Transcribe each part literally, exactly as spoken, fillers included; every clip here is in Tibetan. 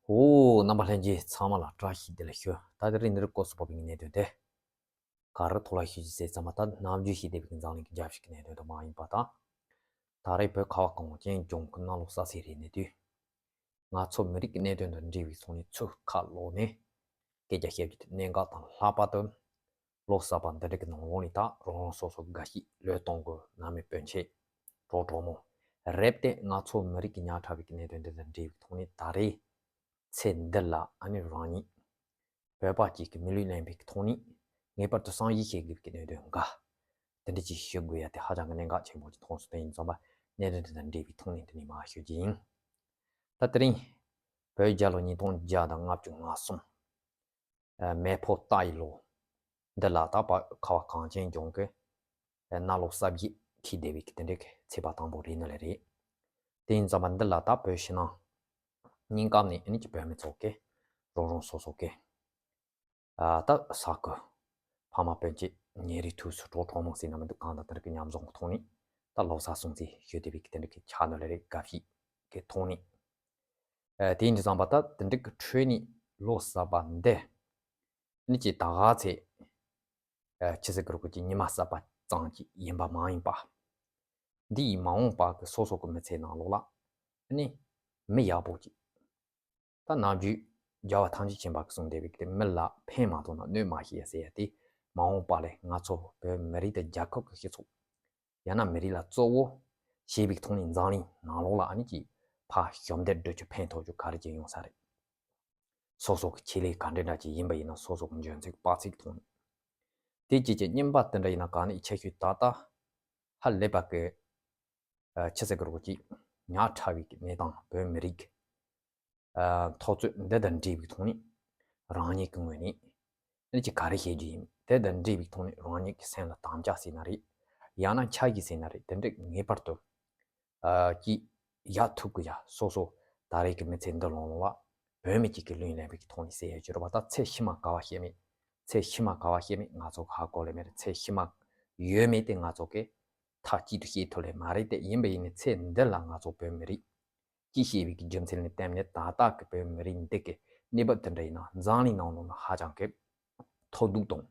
ཧོ། རྣམ་པ་ལྷན་རྒྱས་ཚང་མ་ལ་བཀྲ་ཤིས་བདེ་ལེགས་ཞུ། ད་དེ་རིང་འདིར་སྐོར་སུ་བབས་པའི་གནད་དོན་དེ། ག་རེ་ཐོག་ལ་ཞུ་རྒྱུ་ཟེར་ཙམ་པ། ད་ནམ་རྒྱུན་ཞུས་བསྡད་པའི་འཛམ་གླིང་གི་རྒྱལ་སྤྱི་གི་གནད་དོན་དུ་མ་ཡིན་པ་དང་། ད་རེས་བོད་ཁ་བ་གངས་ཅན་ལྗོངས་ཀྱི་གནམ་ལོ་གསར་ཚེས་རེད་ནས་དུས། ང་ཚོ་མི་རིགས་ཀྱི་གནད་དོན་དང་འབྲེལ་བའི་ཐོག་ནས་ཚུར་ཁ་ལོག་ནས་སྐད་ཆ་བཤད་རྒྱུ་དེ་གནད་འགག་དང་། ལྷག་པར་དུ་ལོ་གསར་པ་འདི་འདྲ་གི་ནང་ལོགས་ནས། ད་རང་རང་སོ་སོ་དགའ་སྐྱིད་ལོས་གཏོང་དགོས། ནང་མི་སྤུན་མཆེད་གྲོགས་གྲོགས་མོ་རེབ་སྟེ། ང་ཚོ་མི་རིགས་ཀྱི་ཉག་ཕྲ་བའི་གནད་དོན་འདི་དང་འབྲེལ་བའི་ཐོག་ནས་ད་རེས་ཚེ་འདི་ལ་ཨ་ནི་རང་ཉིད་བོད་པ་གཅིག་གི་མི་ལུས་ལེན་པའི་ཐོག་ནས་ངེས་པར་དུ་བསམ་གཞིག་བྱེད་དགོས་པའི་གནད་དོན་འགའ་དེ་འདྲ་ཅིག་ཞུ་དགོས་ཡ་དེ་ཧ་ཅང་གི་གནད་འགག་ཆེན་པོ་ཅིག་མཐོང་སོང་། དེ་ཡིན་ཙམ་པ་གནད་དོན་དེ་དང་འབྲེལ་བའི་ཐོག་ནས་འདི་ནས་མར་ཞུ་རྒྱུ་ཡིན། ད་དེ་རིང་བོད་རྒྱལ་ལོ་ཉིས་སྟོང་བརྒྱ་དང་ལྔ་བཅུ་ང་གསུམ། ཨ། མེ་ཕོ་རྟ་ཡི་ལོ་འདི་ལ། ད་བོད་ཁ་བ་གངས་ཅན་ལྗོངས་ཀྱི་གནམ་ལོ་གསར་བརྗེ་འཁེལ་བསྡད་པའི་དེ་འདྲའི་ཚེས་པ་དང་པོ་རེད་ནི་ལས་རེད། དེ་ཡིན་ཙམ་པ་འདི་ལ་ད་བོད་ཕྱི་ནང་གཉིས་ཀ་ནས་ཨ་ནི་ཀྱི་བོད་མི་ཚོ་གིས་རང་རང་སོ་སོ་གི། ཨ། ད་ས་ཁུལ་ཕ་མ་སྤུན་མཆེད་ཉེ་རིང་ཐུགས་སུ་གྲོགས་གྲོགས་མོ་ཟེར་ན་མི་འདུག་གང་དང་དེ་འདྲ་གི་མཉམ་འཛོམས་ཀྱི་ཐོག་ནས་ད་ལོ་གསར་སྲུང་བརྩི་ཞུ་བསྡད་པའི་དེ་འདྲ་གི་ཆ་ནོར་ལས་རེད། དགའ་བཞིན་གྱི་ཐོག་ནས། ཨ། དེ་ཡིན་དུས་ཙམ་པ་ད་དེ་འདྲ་གི་ཁྲོད་ནས་ལོ་གསར་པ་འདི་ནི་ཅིག་ད་ག་ཚེ། ཨ། ཆི་ཟེར་གི་རེད། ཁོ་ཅིག་ཉི་མ་གསར་པ་ཙམ་ཅིག་ཡིན་པ་མ་ཡིན་པ། འདི་ཡི་མ་འོངས་པ་གི་སོ་སོ་གི་མི་ཚེ་ནང་ལོགས་ལ་ནི་མི་ཡག་པོ་ཅིག་ད་ནམ་རྒྱུན་རྒྱལ་བ་ཐམས་ཅད་མཁྱེན་པ་གིས་གསུངས་བསྡད་པའི་དེ། མི་ལ་ཕན་མ་ཐོགས་ན་གནོད་མ་བྱེད་ཟེར་ཡ་དེ། མ་འོངས་པ་ལ་ང་ཚོ་བོད་མི་རིགས་དང་རྒྱལ་ཁབ་ཀྱི་སྤྱི་ཚོགས། ཡང་ན་མི་རིགས་ལ་གཙོ་བོ་བྱས་པའི་ཐོག་ནས་འཛམ་གླིང་ནང་ལོགས་ལ་ཨ་ནི་ཅིག་ཕར་ཞབས་འདེགས་སྒྲུབ་རྒྱུ་ཕན་ཐོགས་རྒྱུ་ག་རེ་ཅིག་ཡོང་ས་རེད། སོ་སོ་གི་ཆེད་ལས་ག་འདྲ་འདྲ་ཅིག་ཡིན་པ་ཡིན་ན་སོ་སོ་གི་འཇོན་ཚད་དཔག་ཚད་ཐོག་ནས། དེ་རྗེས་ཀྱི་རྙིང་པ་དེ་འདྲ་ཡིན་ན་ག་ནས་ཁྱད་ཆོས་ད་ལྟ་ཧ་ལས་པ་གི། ཨ། ཆི་ཟེར་གི་རེད། ཅིག་ཉག་ཕྲ་བའི་གནས་སྟངས། བོད་མི་རིགས་ཀྱི། ཨ། འཐབ་རྩོད་འདི་དང་འབྲེལ་བའི་ཐོག་ནས་རང་ཉིད་ཀྱི་ངོས་ནས་ཨ་ནི་ཅིག་ག་རེ་བྱེད་རྒྱུ་ཡིན། དེ་དང་འབྲེལ་བའི་ཐོག་ནས་རང་ཉིད་ཀྱི་སེམས་ལ་དམ་བཅའ་ཟེར་ན་རེད། ཡང་ན་འཆར་གཞི་ཟེར་ན་རེད། དེ་འདྲ་ངེས་པར་དུ། ཨ། ཅིག་བཞག་ཐུབ་དགོས་ཡ། སོ་སོ་ད་རེས་ཀྱི་མི་ཚེ་འདི་ལོ་ལོ་ལ་བོད་མི་གཅིག་གི་ལུས་ལེན་པའི་ཐོག་ནས་ཟེར་ཡ་ཅིག་རེད་པ། ད་ཚེ་ཕྱི་མ་ག་བ་ཤེས་མེད། ཚེ་ཕྱི་མ་ག་བ་ཤེས་མེད། ང་ཚོ་ཧ་གོ་ལེ་མེད་རེད། ཚེ་ཕྱི་མ་ཡོད་མེད་དེ་ང་ཚོ་གིས་མཐའ་གཅིག་ཏུ་ཤེས་ཐུབ་ལེ་མ་རེད། དེ་ཡིན་པ་ཡིན་ནའི་ཚེ་འདི་ལ་ང་ཚོ་བོད་མི་རིགས་ཅིག་ཤེས་པའི་གི་རྒྱུ་མཚན་ལ་བརྟེན་ནས་ད་ལྟ་གི་བོད་མི་རིགས་འདི་གི་གནས་བབ་དེ་འདྲ་ཡིན་ན་འཛམ་གླིང་ནང་ལོགས་ན་ཧ་ཅང་གི་མཐོ་གདུགས་དང་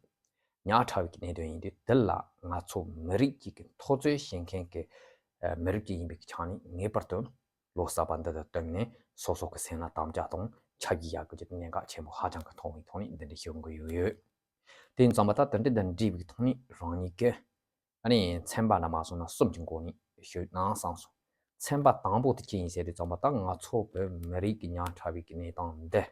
ཉག་ཕྲ་བའི་གནད་དོན་ཡིན་དུས། དེ་ལ་ང་ཚོ་མི་རིགས་གཅིག་གི་འཐབ་རྩོད་བྱེད་མཁན་གྱི། ཨ། མི་རིགས་གཅིག་ཡིན་པའི་ཆ་ནས་ངེས་པར་དུ་ལོ་གསར་པ་འདི་དང་བསྟུན་ནས་སོ་སོ་གི་སེམས་ལ་དམ་བཅའ་དང་འཆར་གཞི་ཡག་གི་གནད་འགག་ཆེན་པོ་ཧ་ཅང་གི་མཐོང་བའི་ཐོག་ནས་འདི་འདྲ་ཞུ་དགོས་ཡོད་ཡོད། དེ་ཡིན་ཙམ་པ་ད་དེ་འདྲ་དང་འབྲེལ་བའི་ཐོག་ནས་རང་ཉིད་ཀྱི་ཨ་ནི་ཚན་པ་འདྲ་མ་སོང་ན་གསུམ་གྱི་སྒོ་ནས་ཞུས་ན་བསམ་སོང་། ཚན་པ་དང་པོ་དེ་ཅི་ཡིན་ཟེར་དུས་ཙམ་པ། ད་ང་ཚོ་བོད་མི་རིགས་ཀྱི་ཉག་ཕྲ་བའི་གནས་སྟངས་འདི།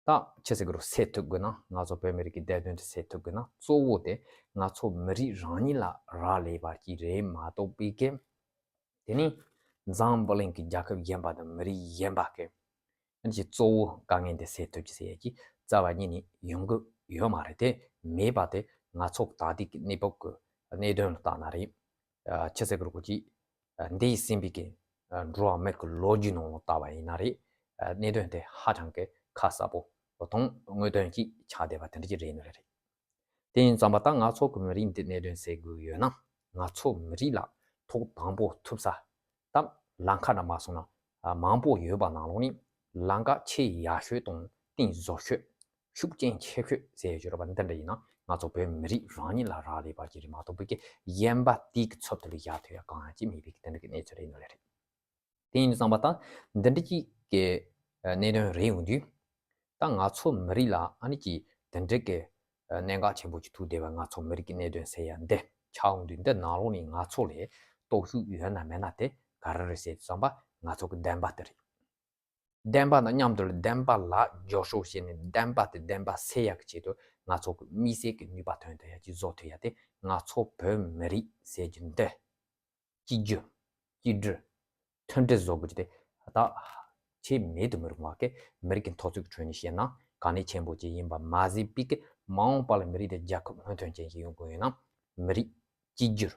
ད་ཆི་ཟེར་གི་རེད། སེལ་ཐུབ་དགོས་ན། ང་ཚོ་བོད་མི་རིགས་ཀྱི་བདེ་དོན་དེ་སེལ་ཐུབ་དགོས་ན། གཙོ་བོ་དེ་ང་ཚོ་མི་རིགས་རང་ཉིད་ལ་རག་ལས་པ་ཅིག་རེད་མ་གཏོགས་པའི་གི། དེ་ནི་འཛམ་བུ་གླིང་གི་རྒྱལ་ཁབ་གཞན་པ་དང་མི་རིགས་གཞན་པ་གི་ཨ་ནི་ཅིག་གཙོ་བོ་དཀའ་ངལ་འདི་སེལ་ཐུབ་ཀྱི་ཟེར་ཡ་ཅིག་རྩ་བ་ཉིད་ནས་ཡོང་གི་ཡོད་མ་རེད། དེ་མེད་པ་དེ་ང་ཚོ་ད་ལྟའི་གི་གནས་བབ་ཀྱི་གནད་དོན་ལ་བལྟས་ན་རེད། ཨ། ཆི་ཟེར་གི་རེད། ཅིག་ཨ། འདས་ཟིན་པའི་གི། ཨ། འགྲོ་བ་མིའི་གི་ལོ་རྒྱུས་ནང་ལ་བལྟས་པ་ཡིན་ན་རེད། ཨ། གནད་དོན་དེ་ཧ་ཅང་གི་ཁ་གསལ་པོ་དང་དངོས་དོན་ཅིག་ཆགས་བསྡད་པ་དེ་འདྲ་ཅིག་རེད་ནི་རེད། དེ་ཡིན་ཙམ་པ་ད་ང་ཚོ་གི་མི་རིགས་འདི་གནད་དོན་སེལ་དགོས་ཡོད་ན། ང་ཚོ་མི་རིགས་ལ་ཐོག་དང་པོ་ཐུབ་ས་དང་ལམ་ཁ་འདྲ་མ་སོང་ན། ཨ། མང་པོ་ཡོད་པ་ནང་ལོགས་ནས་ལམ་ཁ་ཆེས་ཡག་ཤོས་དང་གཏིང་ཟབ་ཤོས། ཤུགས་རྐྱེན་ཆེ་ཤོས་ཟེར་ཡ་ཅིག་རེད་པ། འདི་འདྲ་ཡིན་ན་ང་ཚོ་བོད་མི་རིགས་རང་ཉིད་ལ་རག་ལས་པ་ཅིག་རེད་མ་གཏོགས་པའི་གི་གཞན་པ་དེའི་གི་ཚབ་ཏུ་ལ་བཞག་ཐུབ་ཡ་གང་ཡང་ཅིག་མེད་པའི་གི་དེ་འདྲ་གི་གནས་ཚུལ་རེད་ནི་ལས་རེད། དེ་ཡིན་ཙམ་པ་ད་འདི་འདྲ་ཅིག་གི་གནད་དོན་རེད་ཡོང་དུས། ད་ང་ཚོ་མི་རིགས་ལ་ཨ་ནི་ཅིག་དེ་འདྲ་གི་གནད་འགག་ཆེན་པོ་ཅིག་ཐུག་བསྡད་པ། ང་ཚོ་མི་རིགས་ཀྱི་གནད་དོན་ཟེར་ཡ་འདི་ཆགས་ཡོང་དུས། འདི་ནང་ལོགས་ནས་ང་ཚོ་ལ་སྟོབས་ཤུགས་ཡོད་ན་མེད་ན་དེ་ག་རེ་རེད་ཟེར་དུས་ཙམ་པ། ང་ཚོ་གི་བདེན་པ་དེ་རེད། བདེན་པ་དང་མཉམ་དུ་ལ་བདེན་པ་ལ་རྒྱབ་སྐྱོར་བྱས་ནས་བདེན་པ་དེ་བདེན་པ་སེལ་ཡག་གི་ཆེད་དུ་ང་ཚོ་གི་དམིགས་བསལ་གྱི་ནུས་པ་ཐོན་ཐུབ་ཡག་ཅིག་བཟོ་ཐུབ་ཡག་དེ་ང་ཚོ་བོད་མི་རིགས་ཟེར་རྒྱུ་འདི། གཅིག་གྱུར། གཅིག་སྒྲིལ། མཐུན་སྒྲིལ་བཟོ་དགོས་ཀྱི་དེ་ད་ཆེས་མེད་དུ་མི་རུང་བ་གི་མི་རིགས་ཀྱི་འཐབ་རྩོད་ཀྱི་ཁྲོད་ནས་བཤད་ན་གལ་གནད་ཆེན་པོ་ཅིག་ཡིན་པ་མ་ཟད་པའི་གི། མ་འོངས་པ་ལ་མི་རིགས་དེ་རྒྱལ་ཁབ་སྔོན་ཐོན་ཅན་ཞིག་ཡོང་དགོས་ཡོད་ན། མི་རིགས་གཅིག་གྱུར།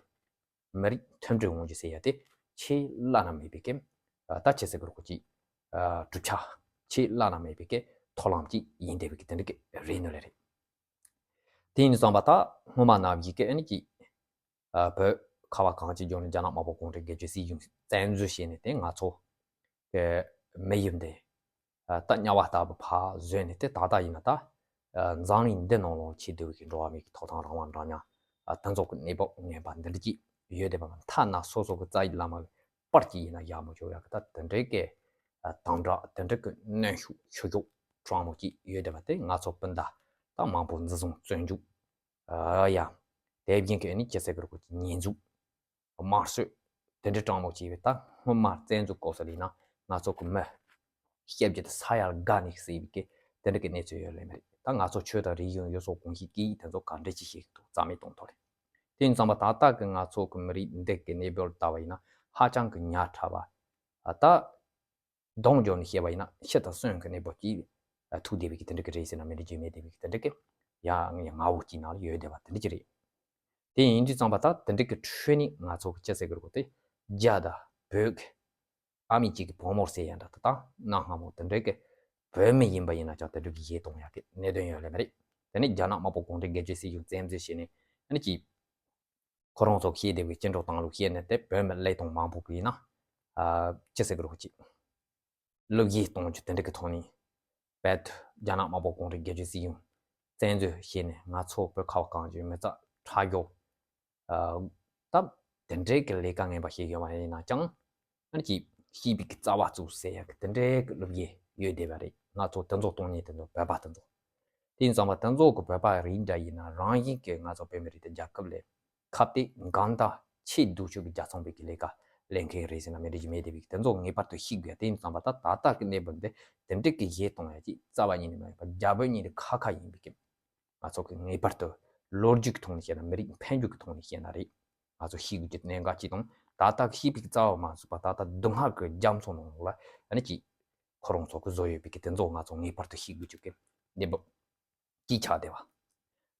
མི་རིགས་མཐུན་སྒྲིལ་ཡོང་རྒྱུ་ཟེར་ཡ་དེ་ཆེས་བླ་ན་མེད་པའི་གི། ད་ཆི་ཟེར་གི་རེད། ཅིག་གྲུབ་ཆ་ཆེས་བླ་ན་མེད་པའི་གི་མཐོང་ལམ་ཅིག་ཡིན་བསྡད་པའི་གི་དེ་འདྲ་གི་རེད་ནི་ལས་རེད། དེ་ཡིན་ཙམ་པ་ད་སྔོན་མ་ནང་བཞིན་གི་ཨ་ནི་ཅིག་ཨ། བོད་ཁ་བ་གངས་ཅན་ལྗོངས་ནས་རྒྱ་ནག་དམར་པོ་གུང་ཁྲན་སྒེར་གཅོད་སྲིད་གཞུང་བཙན་འཛུལ་བྱས་ནས་དེ་ང་ཚོ་གི་མི་ཡུལ་འདི་ ད་དམྱལ་བ་ལྟ་བུ་ཕར་བཟོས་ནས་དེ་ད་ལྟ་ཡིན་ན་ད་འཛམ་གླིང་འདི་ནང་ལོགས་ཆེས་བདེ་བའི་འགྲོ་བ་མིའི་ཐོབ་ཐང་རང་དབང་འདྲ་མཉམ་དེ་ཚོ་གི་གནས་བབ་ངན་པ་འདི་འདྲ་ཅིག་ཡོད་བསྡད་པ་མཐའ་ན་སོ་སོ་གི་རྩ་བའི་བླ་མ་གི་པར་གྱིས་ཡིན་ན་ཡག་མོ་བྱོས་ཡག་གི་ད་དེ་འདྲའི་གི་དམ་དྲག་དེ་འདྲའི་གི་གནོན་ཤུགས་ཆུ་ཤུགས་དྲག་མོ་ཅིག་ཡོད་བསྡད་པ་དེ་ང་ཚོ་སྤུན་ཟླ་ད་མང་པོ་འཛིན་བཟུང་བཙོན་འཇུག་ཡ་དེ་བཞིན་གི་ཨ་ནི་ཅི་ཟེར་གི་རེད་གོ་ཉེས་འཛུགས། དམར་གསོད་དེ་འདྲའི་དྲག་མོ་བྱས་པའི་ད་སྔོན་མ་བཙན་འཛུལ་སྐབས་སུ་ལ་ཡིན་ན་ང་ཚོ་གི་མི་སྐྱབས་བཅོལ་དུ་ས་ཡར་དགའ་ནས་བསད་པའི་གི་དེ་འདྲ་གི་གནས་ཚུལ་ཡོད་ལེ་མ་རེད། ད་ང་ཚོ་ཆོས་དང་རིག་གཞུང་ཡུལ་སྲོལ་གོམས་གཤིས་སྐད་ཡིག་དེ་ཚོ་ག་འདྲ་ཅིག་ཤེས་ཀྱི་འདུག་རྩ་མེད་གཏོང་ཐུབ་རེད། དེ་ཡིན་ཙང་པ་ད་ལྟ་གི་ང་ཚོ་གི་མི་རིགས་འདི་གི་གནས་བབ་ལ་ལྟ་བ་ཡིན་ན་ཧ་ཅང་གི་ཉག་ཕྲ་བ། ད་གདེང་འཇོག་ནས་བཤད་པ་ཡིན་ན་ཤི་དང་གསོན་གྱི་གནས་བབ་ཀྱིས་ཐུག་བསྡད་པའི་གི་དེ་འདྲ་གི་རེད་ཟེར་ན་མི་འགྲིག་རྒྱུ་མེད་བསྡད་པའི་གི་དེ་འདྲ་གི་ཡ་ངས་ང་བོ་གཅིག་ནང་ལ་ཡོད་བསྡད་པ་དེ་འདྲ་ཅིག་རེད། དེ་ཡིན་དུས་ཙམ་པ་ད་དེ་འདྲ་གི་ཁྲོད་ནས་ང་ཚོ་གི་ཅི་ཟེར་གི་རེད་གོ་དེ་རྒྱ་དང་བོད་ཀྱི་ཨ་མི་གཅིག་གི་བུ་མོར་ཟེར་ཡ་འདྲ་ད་ད་གནའ་སྔ་མོ་དེ་འདྲ་གི་བོད་མི་ཡིན་པ་ཡིན་ན་ཀྱང་དེ་འདྲ་གི་གཞས་གཏོང་ཡ་གི་གནད་དོན་ཡོད་ལེ་མ་རེད། དེ་ནས་རྒྱ་ནག་དམར་པོ་གུང་ཁྲན་སྒེར་གཅོད་སྲིད་གཞུང་བཙན་འཛུལ་བྱས་ནས་ཨ་ནི་ཅིག་ཁོ་རང་ཚོ་ཤེས་བདེ་བའི་སྤྱི་འགྲོ་སྟངས་ལུགས་ཤེས་ནས་དེ་བོད་མི་ཀླད་སྟོང་མང་པོ་གི་ཡིན་ན་ཨ་ཅི་ཟེར་གི་རེད་གཅིག་བློ་བསྐྱེད་གཏོང་རྒྱུ་དེ་འདྲ་གི་ཐོག་ནས་བལ་དུ་རྒྱ་ནག་དམར་པོ་གུང་ཁྲན་སྒེར་གཅོད་སྲིད་གཞུང་བཙན་འཛུལ་བྱས་ནས་ང་ཚོ་བོད་ཁ་བ་གངས་ཅན་མི་རྩ་ཁྲག་རྒྱུག་ཨ་ད་དེ་འདྲའི་གི་ལས་ཀ་ངན་པ་བྱེད་ཡོད་མ་ཡིན་ན་ཀྱང་ཨ་ནི་ཅིག་ཤེས་པའི་གི་རྩ་བ་བཙུགས་ཟེར་ཡ་གི་དེ་འདྲའི་གི་བློ་བསྐྱེད་ཡོད་བསྡད་པ་རེད། ང་ཚོ་དེ་ཚོ་གཏོང་མཁན་དེ་ཚོ་བོད་པ་དེ་ཚོ། དེ་ཡིན་ཙང་མ་དེ་ཚོ་གི་བོད་པ་རིགས་འདྲ་ཡིན་ན་རང་བཞིན་གྱིས་ང་ཚོ་བོད་མི་རིགས་དེ་རྒྱལ་ཁབ་ལས་ཁ་གཏད་འགངས་དང་ཆེས་སྡུག་ཤོས་ཀྱི་རྒྱལ་ཚོང་པའི་གི་ལས་ཀ་ལས་མཁན་རེད་ཟེར་ན་མི་འགྲིག་རྒྱུ་མེད་བསྡད་པའི་གི་དེ་ཚོ་ངེས་པར་དུ་ཤེས་དགོས། དེ་ཡིན་ཙང་མ་ད་ད་ལྟ་གི་གནས་བབ་འདི་དེ་འདྲའི་གི་གཞས་གཏོང་ཡ་ཅིག་རྩ་བ་ཉིད་ནས་མ་ཡིན་པ་རྒྱ་བོད་གཉིས་ནི་ཁ་ཁ་ཡིན་པའི་གི་ང་ཚོ་གི་ངེས་པར་དུ་ལོ་རྒྱུས་ཀྱི་ཐོག་ནས་བཤད་ན་མི་རིགས་འཕེལ་འགྱུར་གྱི་ཐོག་ནས་བཤད་ན་རེད། ང་ཚོ་ཤེས་དགོས་ཀྱི་གནད་འགག་ཅིག་དང་ད་ལྟ་ཤེས་པའི་རྩ་བ་མ་ཟིན་པ་ད་ལྟ་སྡུག་བསྔལ་གྱི་རྒྱ་མཚོ་ནང་ལ་ཨ་ནི་ཅིག་ཁོ་རང་ཚོ་གི་བཟོ་ཡོད་པའི་གི་དེ་ཚོ་ང་ཚོ་ངེས་པར་དུ་ཤེས་དགོས་ཀྱི་གི་གནས་བབ་ཅིག་ཆགས་བསྡད་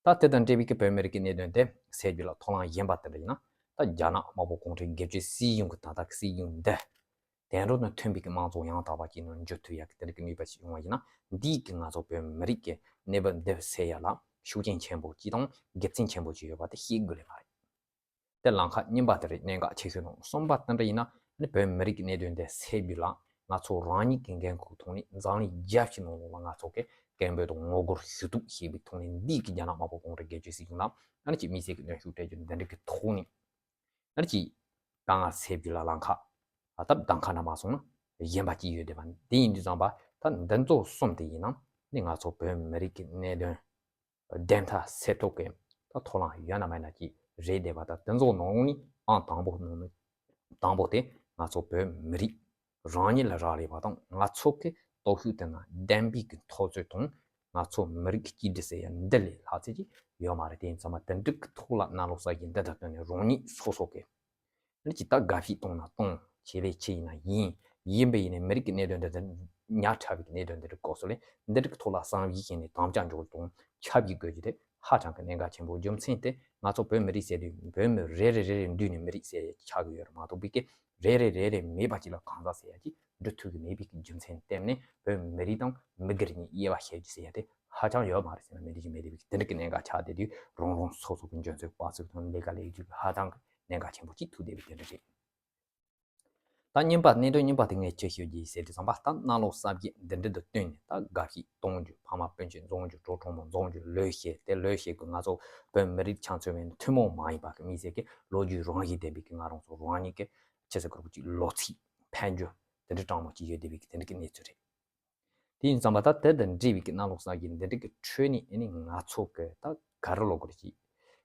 པ། ད་དེ་དང་འབྲེལ་བའི་གི་བོད་མི་རིགས་ཀྱི་གནད་དོན་དེ་སེལ་རྒྱུ་ལ་ཐོག་ལམ་གཞན་པ་དེ་འདྲ་ཡིན་ན་ད་རྒྱ་ནག་དམར་པོ་གུང་ཁྲན་སྒེར་གཅོད་སྲིད་གཞུང་གི་ད་ལྟ་གི་སྲིད་གཞུང་འདི་དེང་རབས་དང་མཐུན་པའི་གི་དམངས་གཙོ་ཡང་དག་པ་ཅིག་ནང་འགྱུར་ཐུབ་ཡག་གི་དེ་འདྲ་གི་ནུས་པ་ཞིག་ཡོང་བ་ཡིན་ན་འདིས་གི་ང་ཚོ་བོད་མི་རིགས་ཀྱི་གནས་བབ་འདི་སེལ་ཡ་ལ་ཤུགས་རྐྱེན་ཆེན་པོ་ཅིག་དང་དགེ་མཚན་ཆེན་པོ་ཅིག་ཡོད་པ་དེ་ཤེས་དགོས་ལེ་མ་རེད། དེ་ལམ་ཁ་གཉིས་པ་དེ་རེད། གནད་འགག་ཆེ་ཤོས་ནང་གསུམ་པ་དེ་འདྲ་ཡིན་ན་ནི་བོད་མི་རིགས་ཀྱི་གནད་དོན་དེ་སེལ་རྒྱུ་ལ་ང་ཚོ་རང་ཉིད་ཀྱི་འགན་ཁུར་ཐོག་ནས་འཛམ་གླིང་རྒྱལ་སྤྱི་ནང་ལོགས་ལ་ང་ཚོ་གི་སྐད་འབོད་དང་ངོ་རྒོལ་ཞུ་གཏུག་བྱེད་པའི་ཐོག་ནས་འདིས་ཀྱི་རྒྱ་ནག་དམར་པོ་གུང་ཁྲན་སྒེར་གཅོད་སྲིད་གཞུང་ལ་ཨ་ནི་ཅིག་དམིགས་བསལ་གྱི་གནོན་ཤུགས་སྤྲད་རྒྱུ་འདི་འདྲ་གི་ཐོག་ནས་ཨ་ནི་ཅིག་དཀའ་ངལ་སེལ་རྒྱུ་ལ་ལམ་ཁ་ཨ་ད་གདམ་ཁ་འདྲ་མ་སོང་ན་གཞན་པ་ཅིག་ཡོད་བསྡད་པ་འདི་ཡིན་དུས་ཙམ་པ་ད་འདི་ཚོ་གསུམ་དེ་ཡིན་ན་ནི་ང་ཚོ་བོད་མི་རིགས་ཀྱི་གནད་དོན་བདེན་མཐའ་གསལ་ཐུབ་ཀྱི་ད་ཐོག་ལམ་ཡོད་ན་མེད་ན་ཅིག་རེད་བསྡད་པ་དང་དེ་ཚོ་ནང་ནས་ཨང་དང་པོ་ནང་ནས་དང་པོ་དེ་ང་ཚོ་བོད་མི་རིགས་རང་ཉིད་ལ་རག་ལས་པ་དང་ང་ཚོ་གི་སྟོབས་ཤུགས་དེ་ན་བདེན་པའི་གི་མཐོ་ཚད་དང་ང་ཚོ་མི་རིགས་ཀྱི་གཅིག་སྒྲིལ་ཟེར་ཡ་འདི་ལས་ལྷག་ཚད་ཅིག་ཡོད་མ་རེད། དེ་ཡིན་ཙང་མ་དེ་འགྲིག་གི་ཐོག་ལ་གནམ་ལོ་གསར་བཞིན་འདི་དང་བསྟུན་ནས་རང་ཉིད་སོ་སོ་གི་ནི་ཅི་ལྟར་དགའ་བཤིག་གཏོང་ན་གཏོང་། བྱེད་ལས་ཆེ་ཡིན་ན་ཡིན། ཡིན་པ་ཡིན་ནས་མི་རིགས་ཀྱི་གནད་དོན་འདི་འདྲ་ཉག་ཕྲ་བའི་གནད་དོན་འདི་འདྲ་སྐོར་སོགས་ལས་འདི་འདྲ་གི་ཐོག་ལ་བསམ་གཞིག་བྱས་ནས་དམ་བཅའ་འཇོག་དང་ཆབ་ཡིག་དགོས་རྒྱུ་དེ་ཧ་ཅང་གི་གནད་འགག་ཆེན་པོ། རྒྱུ་མཚན་དེ་ང་ཚོ་བོད་མི་རིགས་ཟེར་དུས་བོད་མི་རེ་རེ་རེ་རེ་འདུས་ནས་མི་རིགས་ཟེར་ཆགས་ཀྱི་ཡོད་རེད་མ་གཏོགས་པའི་གི་རེ་རེ་རེ་རེ་མེད་པ་ཅིག་ལ་གང་ཟག་ཟེར་ཡ་ཅིག་འབྲི་ཐུབ་ཀྱི་མེད་པའི་གི་རྒྱུ་མཚན་བསྟན་ནས་བོད་མི་རིགས་དང་མི་སྒེར་གཉིས་དབྱེ་བ་ཕྱེ་རྒྱུ་ཟེར་ཡ་དེ་ཧ་ཅང་ཡོད་མ་རེད་ཟེར་ན་མི་འགྲིག་རྒྱུ་མེད་དེ་བའི་གི་དེ་འདྲ་གི་གནད་འགག་ཆགས་བསྡད་དུས་རང་རང་སོ་སོ་གི་འཇོན་ཚོད་དཔག་ཚོད་དང་ལས་ཀ་ལས་རྒྱུ་གི་ཧ་ཅང་གི་གནད་འགག་ཆེན་པོ་ཅིག་ཐུག་བསྡད་པའི་དེ་འདྲ་རེད། ད་གཉིས་པ་གནད་དོན་གཉིས་པ་དེ་ངས་ཅི་ཤོད་ཀྱི་ཟེར་དུས་ཙམ་པ་ད་གནམ་ལོ་གསར་བརྗེ་འདི་འདྲ་དང་བསྟུན་ནས་ད་དགའ་བཤིག་གཏོང་རྒྱུ་ཕ་མ་སྤུན་མཆེད་འཛོམས་རྒྱུ་གྲོགས་གྲོགས་མོ་འཛོམས་རྒྱུ་ལོས་ཤེས་དེ་ལོས་ཤེས་གི་ང་ཚོ་བོད་མི་རིགས་ཆང་མཚོན་མེད་ཐུན་མོང་མ་ཡིན་པ་གི་མི་ཟེར་གི་ལོ་རྒྱུས་རང་བཞིན་ལྡན་པའི་གི་ང་རང་ཚོ་རང་ཉིད་ཀྱི་ཆི་ཟེར་དགོས་རེད་ཅིག་ལོ་ཚིགས་འཕེལ་འགྱུར་དེ་འདྲ་དྲང་མོ་ཅིག་ཡོད་བསྡད་པའི་གི་དེ་འདྲ་གི་གནས་ཚུལ་རེད། དེ་ཡིན་ཙམ་པ་ད་དེ་དང་འབྲེལ་བའི་གི་གནམ་ལོ་གསར་བརྗེ་འདི་འདྲ་གི་ཁྲོད་ནས་ཨ་ནི་ང་ཚོ་གི་ད་ག་རེ་ལབ་དགོས་རེད་ཅིག་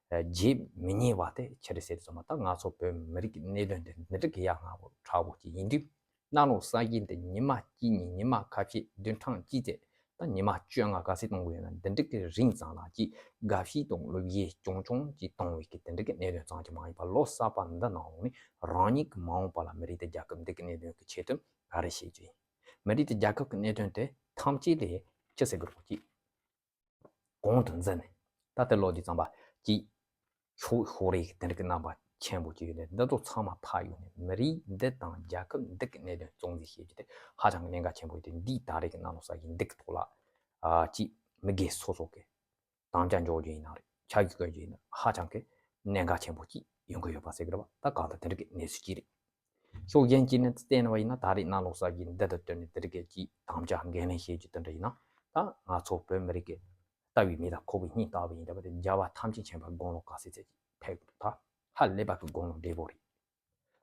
བརྗེད་མི་ཉན་པ་དེ་ཆི་རེད་ཟེར་དུས་ཙམ་པ་ད་ང་ཚོ་བོད་མི་རིགས་ཀྱི་གནད་དོན་དེ་འདི་འདྲ་གི་ཡ་ང་བོ་ཁྲ་བོ་ཅིག་ཡིན་དུས་གནམ་ལོ་གསར་བརྗེ་འདི་ཉི་མ་གཅིག་གཉིས་ཉི་མ་ཁ་ཤས་བདུན་ཕྲག་གཅིག་ཙམ་ད་ཉི་མ་བཅོ་ལྔ་ག་ཚོད་གཏོང་དགོས་ཡོད་ན་འདི་འདྲ་གི་རིང་ཙམ་ལ་ཅིག་དགའ་བཤིག་དང་ལོ་རྒྱུས་ཅུང་ཅུང་ཅིག་གཏོང་བའི་གི་དེ་འདྲ་གི་གནད་དོན་ཙམ་ཅིག་མ་ཡིན་པ་ལོ་གསར་པ་འདི་ནང་ལོགས་ནས་རང་ཉིད་ཀྱི་མ་འོངས་པ་ལ་མི་རིགས་དང་རྒྱལ་ཁབ་འདི་གི་གནད་དོན་གི་ཆེད་དུ་ག་རེ་བྱེད་རྒྱུ་ཡིན། མི་རིགས་དང་རྒྱལ་ཁབ་ཀྱི་གནད་དོན་དེ་ཐམས་ཅད་ལས་ཅི་ཟེར་དགོས་རེད་ཅིག་གོང་དུ་འཛིན་ནས་ད་ལྟ་ལོ་འདི་ཙམ་པ་ཅིག་ཤོག་ཤོག་རེ་དེ་འདྲ་གི་རྣམ་པ་ཆེན་པོ་ཅིག་ཡོད་ནས་འདི་ཚོ་ཚང་མ་ཕར་གཡུགས་ནས་མི་རིགས་འདི་དང་རྒྱལ་ཁབ་འདི་གི་གནད་དོན་གཙོ་འཛིན་བྱེད་རྒྱུ་དེ་ཧ་ཅང་གི་གནད་འགག་ཆེན་པོ་ཡོད་དེ་འདིའི་ད་རེས་ཀྱི་གནམ་ལོ་གསར་བརྗེ་འདི་གི་ཐོག་ལ་ཨ་ཅིག་མི་སྒེར་སོ་སོ་གི་དམ་བཅའ་འཇོག་རྒྱུ་ཡིན་ན་རེད་ཆབ་ཡིག་བཀོད་རྒྱུ་ཡིན་ན་ཧ་ཅང་གི་གནད་འགག་ཆེན་པོ་ཅིག་ཡོང་གི་ཡོད་པ་ཟེར་གི་རེད་བ། ད་གང་ལྟར་དེ་འདྲ་གི་གནས་ཚུལ་ཅིག་རེད། ཕྱོགས་གཞན་གཅིག་ནས་བལྟས་ན་བ་ཡིན་ན། ད་རེས་གནམ་ལོ་གསར་བའི་འདི་དང་བསྟུན་ནས་དེ་རིགས་ཀྱི་དམ་བཅའ་འགན་ལེན་བྱེད་རྒྱུ་དེ་འདྲ་ཡིན་ན། ད་ང་ཚོ་བོད་མི་རིགས་ཀྱི་ལྟ་བའི་མིག་དང་ཁོག་པའི་སྙིང་ལྟ་བུ་ཡིན་པ་དེ། རྒྱལ་བ་ཐམས་ཅད་མཁྱེན་པའི་དགུང་ལོ་ག་ཚོད་ཅིག་ཕེབས་ཐུབ། ཧ་ལས་པ་གི་དགུང་ལོ་བགྲེས་པོ་རེད།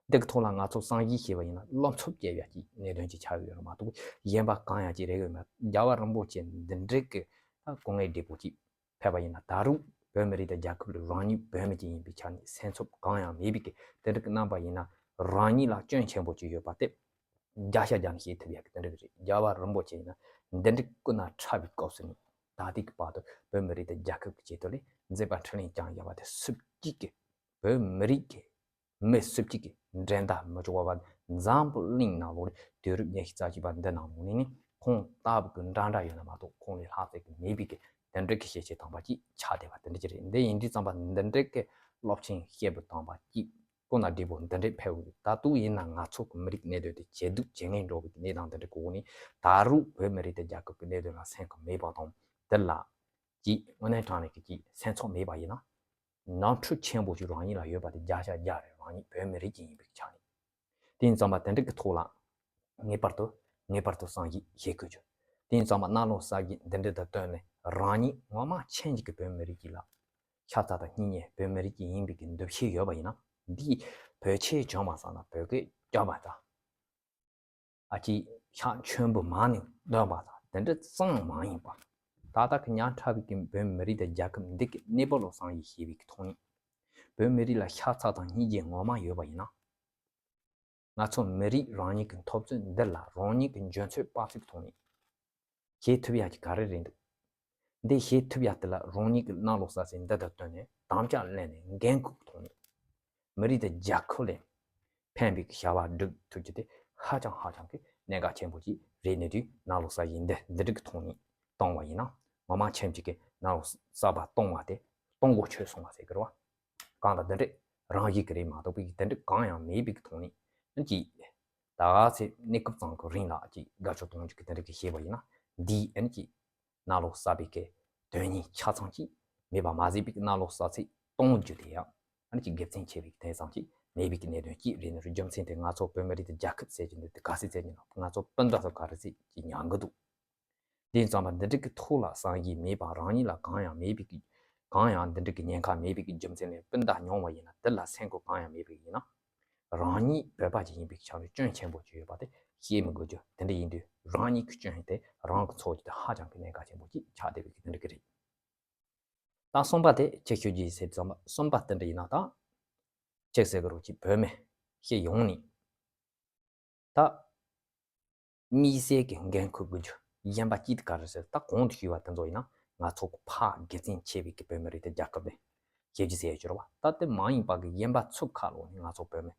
འདི་གི་ཐོག་ལ་ང་ཚོ་བསམ་གཞིག་བྱས་པ་ཡིན་ན། བློ་འཚབ་སྐྱེ་བའི་གི་གནད་དོན་ཅིག་ཆགས་ཡོད་རེད་མ་གཏོགས། གཞན་པ་གང་ཡང་ཅིག་རེག་ཡོད་མེད། རྒྱལ་བ་རིན་པོ་ཆེ་འདི་འདྲའི་གི་ད་སྐུ་ངལ་བགྲེས་པོ་ཅིག་ཕེབས་པ་ཡིན་ན། ད་རུང་བོད་མི་རིགས་དང་རྒྱལ་ཁབ་ལ། རང་ཉིད་བོད་མི་ཅིག་ཡིན་པའི་ཆ་ནས་སེམས་འཚབ་གང་ཡང་མེད་པའི་གི་དེ་འདྲ་གི་རྣམ་པ་ཡིན་ན། རང་ཉིད་ལ་སྐྱོན་ཆེན་པོ་ཅིག་ཡོད་པ་དེ་བརྒྱ་ཆ་བརྒྱ་ནས་བཤད་ཐུབ་ཡག་གི་དེ་འདྲ་གི་རེད། རྒྱལ་བ་རིན་པོ་ཆེ་ཡིན་ན་འདི་འདྲའི་སྐུ་ན་ཕྲ་བའི་སྐབས་སུ་ནས་ད་ལྟའི་གི་བར་དུ་བོད་མི་རིགས་དང་རྒྱལ་ཁབ་ཀྱི་ཆེད་དུ་ལས་མཛད་པ་འཕྲིན་ལས་བསྐྱངས་ཡོད་པ་དེ། སུ་གཅིག་གིས་བོད་མི་རིགས་ཀྱི་མི་སུ་གཅིག་གིས་འགྲན་ཟླ་མི་ཆོག་པ། འཛམ་བུ་གླིང་ནང་ལོགས་ལ་དུས་རབས་ཉི་ཤུ་རྩ་གཅིག་པ་འདི་ནང་ལོགས་ནས་ནི་ཁོང་ལྟ་བུ་གི་འདྲ་འདྲ་ཡོད་ན་མ་གཏོགས། ཁོང་ལས་ལྷག་ཙམ་གི་མེད་པའི་གི་དེ་འདྲ་གི་ཤེས་བྱའི་དམ་པ་ཅིག་ཆགས་བསྡད་པ་དེ་འདྲ་ཅིག་རེད། འདི་ཡིན་དུས་ཙམ་པ་འདི་འདྲ་གི་སློབ་ཆེན་བཤད་པའི་དམ་པ་ཅིག་སྐུ་ན་བགྲེས་པོ་འདི་འདྲས་ཕེབས་ཡོད། ད་དུང་ཡིན་ན་ང་ཚོ་གི་མི་རིགས་གནད་དོན་དེ་ཇེ་སྡུག་ཇེ་ངན་འགྲོ་བའི་གནས་སྟངས་འདི་འདྲ་གི་འོག་ནས། ད་རུང་བོད་མི་རིགས་དང་རྒྱལ་ཁབ་ཀྱི་གནད་དོན་ལ་སེམས་ཁུར་མེད་པ་དང་། འདི་ལ་ཅིག་དངོས་གནས་དྲང་གནས་ཀྱི་ཅིག་སེམས་ཚོར་མེད་པ་ཡིན་ན། ནོར་འཁྲུལ་ཆེན་པོ་ཞིག་རང་ཉིད་ལ་ཡོད་པ་དེ་བརྒྱ་ཆ་བརྒྱ་རེད། རང་ཉིད་བོད་མི་རིགས་ཅིག་ཡིན་པའི་ཆ་ནས། དེ་ཡིན་ཙམ་པ་དེ་འདྲ་གི་ཐོག་ལ་ངེས་པར་དུ་ངེས་པར་དུ་བསམ་གཞིག་བྱེད་དགོས་རྒྱུ། དེ་ཡིན་ཙམ་པ་གནམ་ལོ་གསར་བའི་འདི་འདྲ་དང་བསྟུན་ནས། རང་ཉིད་ངོ་མ་ཆེན་གཅིག་གི་བོད་མི་རིགས་ཅིག་ལ་ཤ་ཚ་དང་སྙིང་ཉེ། བོད་མི་རིགས་ཅིག་ཡིན་པའི་གི་འདུ་ཤེས་ཡོད་པ་ཡིན་ན། འདིས་བོད་ཆས་གྱོན་པ་ཙམ་ལ་བོད་སྐད་གྱོན་པ་དང་། ཨ་ཅེ་ཤ་མཆོད་འབུལ་མ་ནས་འདོན་པ་དང་དེ་འདྲ་ཙམ་མ་ཡིན་པ། ད་ལྟ་གི་ཉག་ཕྲ་བའི་གི་བོད་མི་རིགས་དང་རྒྱལ་ཁབ་འདི་གི་གནས་བབ་ལ་བསམ་གཞིག་བྱས་པའི་གི་ཐོག་ནས། བོད་མི་རིགས་ལ་ཤ་ཚ་དང་སྙིང་རྗེ་ངོ་མ་ཡོད་པ་ཡིན་ན། ང་ཚོ་མི་རིགས་རང་ཉིད་ཀྱི་འཐབ་རྩོད་འདི་ལ་རང་ཉིད་ཀྱི་འཇོན་ཚོད་དཔག་ཚོད་ཐོག་ནས་བྱེད་ཐུབ་ཡག་གི་ག་རེ་རེད་འདུག་འདི་བྱེད་ཐུབ་ཡག་དེ་ལ་རང་ཉིད་ཀྱི་གནམ་ལོ་གསར་ཚེས་འདི་དང་བསྟུན་ནས་དམ་བཅའ་ལེན་ནས། འགན་ཁུར་ཐོག་ནས་མི་རིགས་དང་རྒྱལ་ཁབ་ལ་ཕན་པའི་གི་བྱ་བ་སྒྲུབ་ཐུབ་རྒྱུ་དེ་ཧ་ཅང་ཧ་ཅང་གི་གནད་འགག་ཆེན་པོ་ཅིག་རེད། གནས་དུས་གནམ་ལོ་གསར་བའི་འདི་འདི་འདྲ་གི་ཐོག་ནས་གཏོང་བ་ཡིན་ན། ངོ་མ་ཆེན་གཅིག་གི་གནམ་ལོ་གསར་པ་གཏོང་བ་དེ་གཏོང་དགོས་ཆོད་སོང་བ་ཟེར་གི་རེད་བ། གང་ལྟར་འདི་འདྲ་རང་བཞིན་གྱི་རེད་མ་གཏོགས་པའི་དེ་འདྲ་གང་ཡང་མེད་པའི་གི་ཐོག་ནས། ཨ་ནི་ཅིག་ད་ག་ཚོད་གནས་སྐབས་ཙམ་གྱི་རིང་ལ་ཅིག་དགའ་སྐྱིད་གཏོང་རྒྱུ་གི་དེ་འདྲ་གི་བྱས་པ་ཡིན་ན། འདིས་ཨ་ནི་ཅིག་གནམ་ལོ་གསར་པའི་གི་དོན་སྙིང་ཆ་ཚང་ཅིག་མེད་པ་མ་ཟད་པའི་གི་གནམ་ལོ་གསར་ཚེས་གཏོང་རྒྱུ་དེ་ཡང་ཨ་ནི་ཅིག་དགེ་མཚན་ཆེ་བའི་གི་དེ་ཙམ་ཅིག་མེད་པའི་གི་གནད་དོན་ཅིག་རེད། ནི་རྒྱུ་མཚན་དེ་ང་ཚོ་བོད་མི་རིགས་དང་རྒྱལ་ཁབ་ཟེར་རྒྱུ་འདི་དེ་ག་ཚོད་ཟེར་རྒྱུ་ན། ང་ཚོ་སྤུན་ཟླ་ཚོ་ག་རེ་ཟེར་ཅིག་ཉན་གི་འདུག་དེ་ཙམ་པ་འདི་འདྲ་གི་ཐོག་ལ་བསམ་གཞིག་མེད་པ། རང་ཉིད་ལ་གང་ཡང་མེད་པའི་གི་གང་ཡང་འདི་འདྲ་གི་ཉེན་ཁ་མེད་པའི་གི་རྒྱུ་མཚན་ལས་སྤུན་ཟླ་མྱོང་བ་ཡིན་ན། དེ་ལ་སེམས་ཁུར་གང་ཡང་མེད་པའི་ཡིན་ན། རང་ཉིད་བོད་པ་ཅིག་ཡིན་པའི་ཆ་ནས་སྐྱོན་ཆེན་པོ་ཅིག་ཡོད་པ་དེ་ཤེས་མི་དགོས་རྒྱུ། དེ་འདྲ་ཡིན་དུས་རང་ཉིད་ཀྱི་སྐྱོན་དེ་རང་གིས་འཚོལ་རྒྱུ་དེ་ཧ་ཅང་གི་གནད་འགག་ཆེན་པོ་ཅིག་ཆགས་བསྡད་པའི་གི་དེ་འདྲ་གི་རེད། ད་གསུམ་པ་དེ་ཅིག་ཞུ་རྒྱུ་ཡིན་ཟེར་ཙམ་པ། གསུམ་པ་དེ་འདྲ་ཡིན་ན། ད་ཅིག་ཟེར་གི་རོགས་ཅིག་བོད་མི་སྤྱི་ཡོངས་ནས། ད་དམིགས་བསལ་གྱི་འགན་འཁུར་དགོས་རྒྱུ་གཞན་པ་གཅིག་དེ་ག་རེ་ཟེར། ད་གོང་དུ་ཞུས་པ་དེ་ཚོ་ཡིན་ན། ང་ཚོ་གི་ཕར་དགེ་མཚན་ཆེ་བའི་གི་བོད་མི་རིགས་དེ་རྒྱལ་ཁབ་ནས་ཞེ་གཅིག་ཟེར་ཡོད་ཅོར་བ། ད་དེ་མ་ཡིན་པ་གི་གཞན་པ་ཚོ་ཁ་ལོག་ནས་ང་ཚོ་བོད་མི་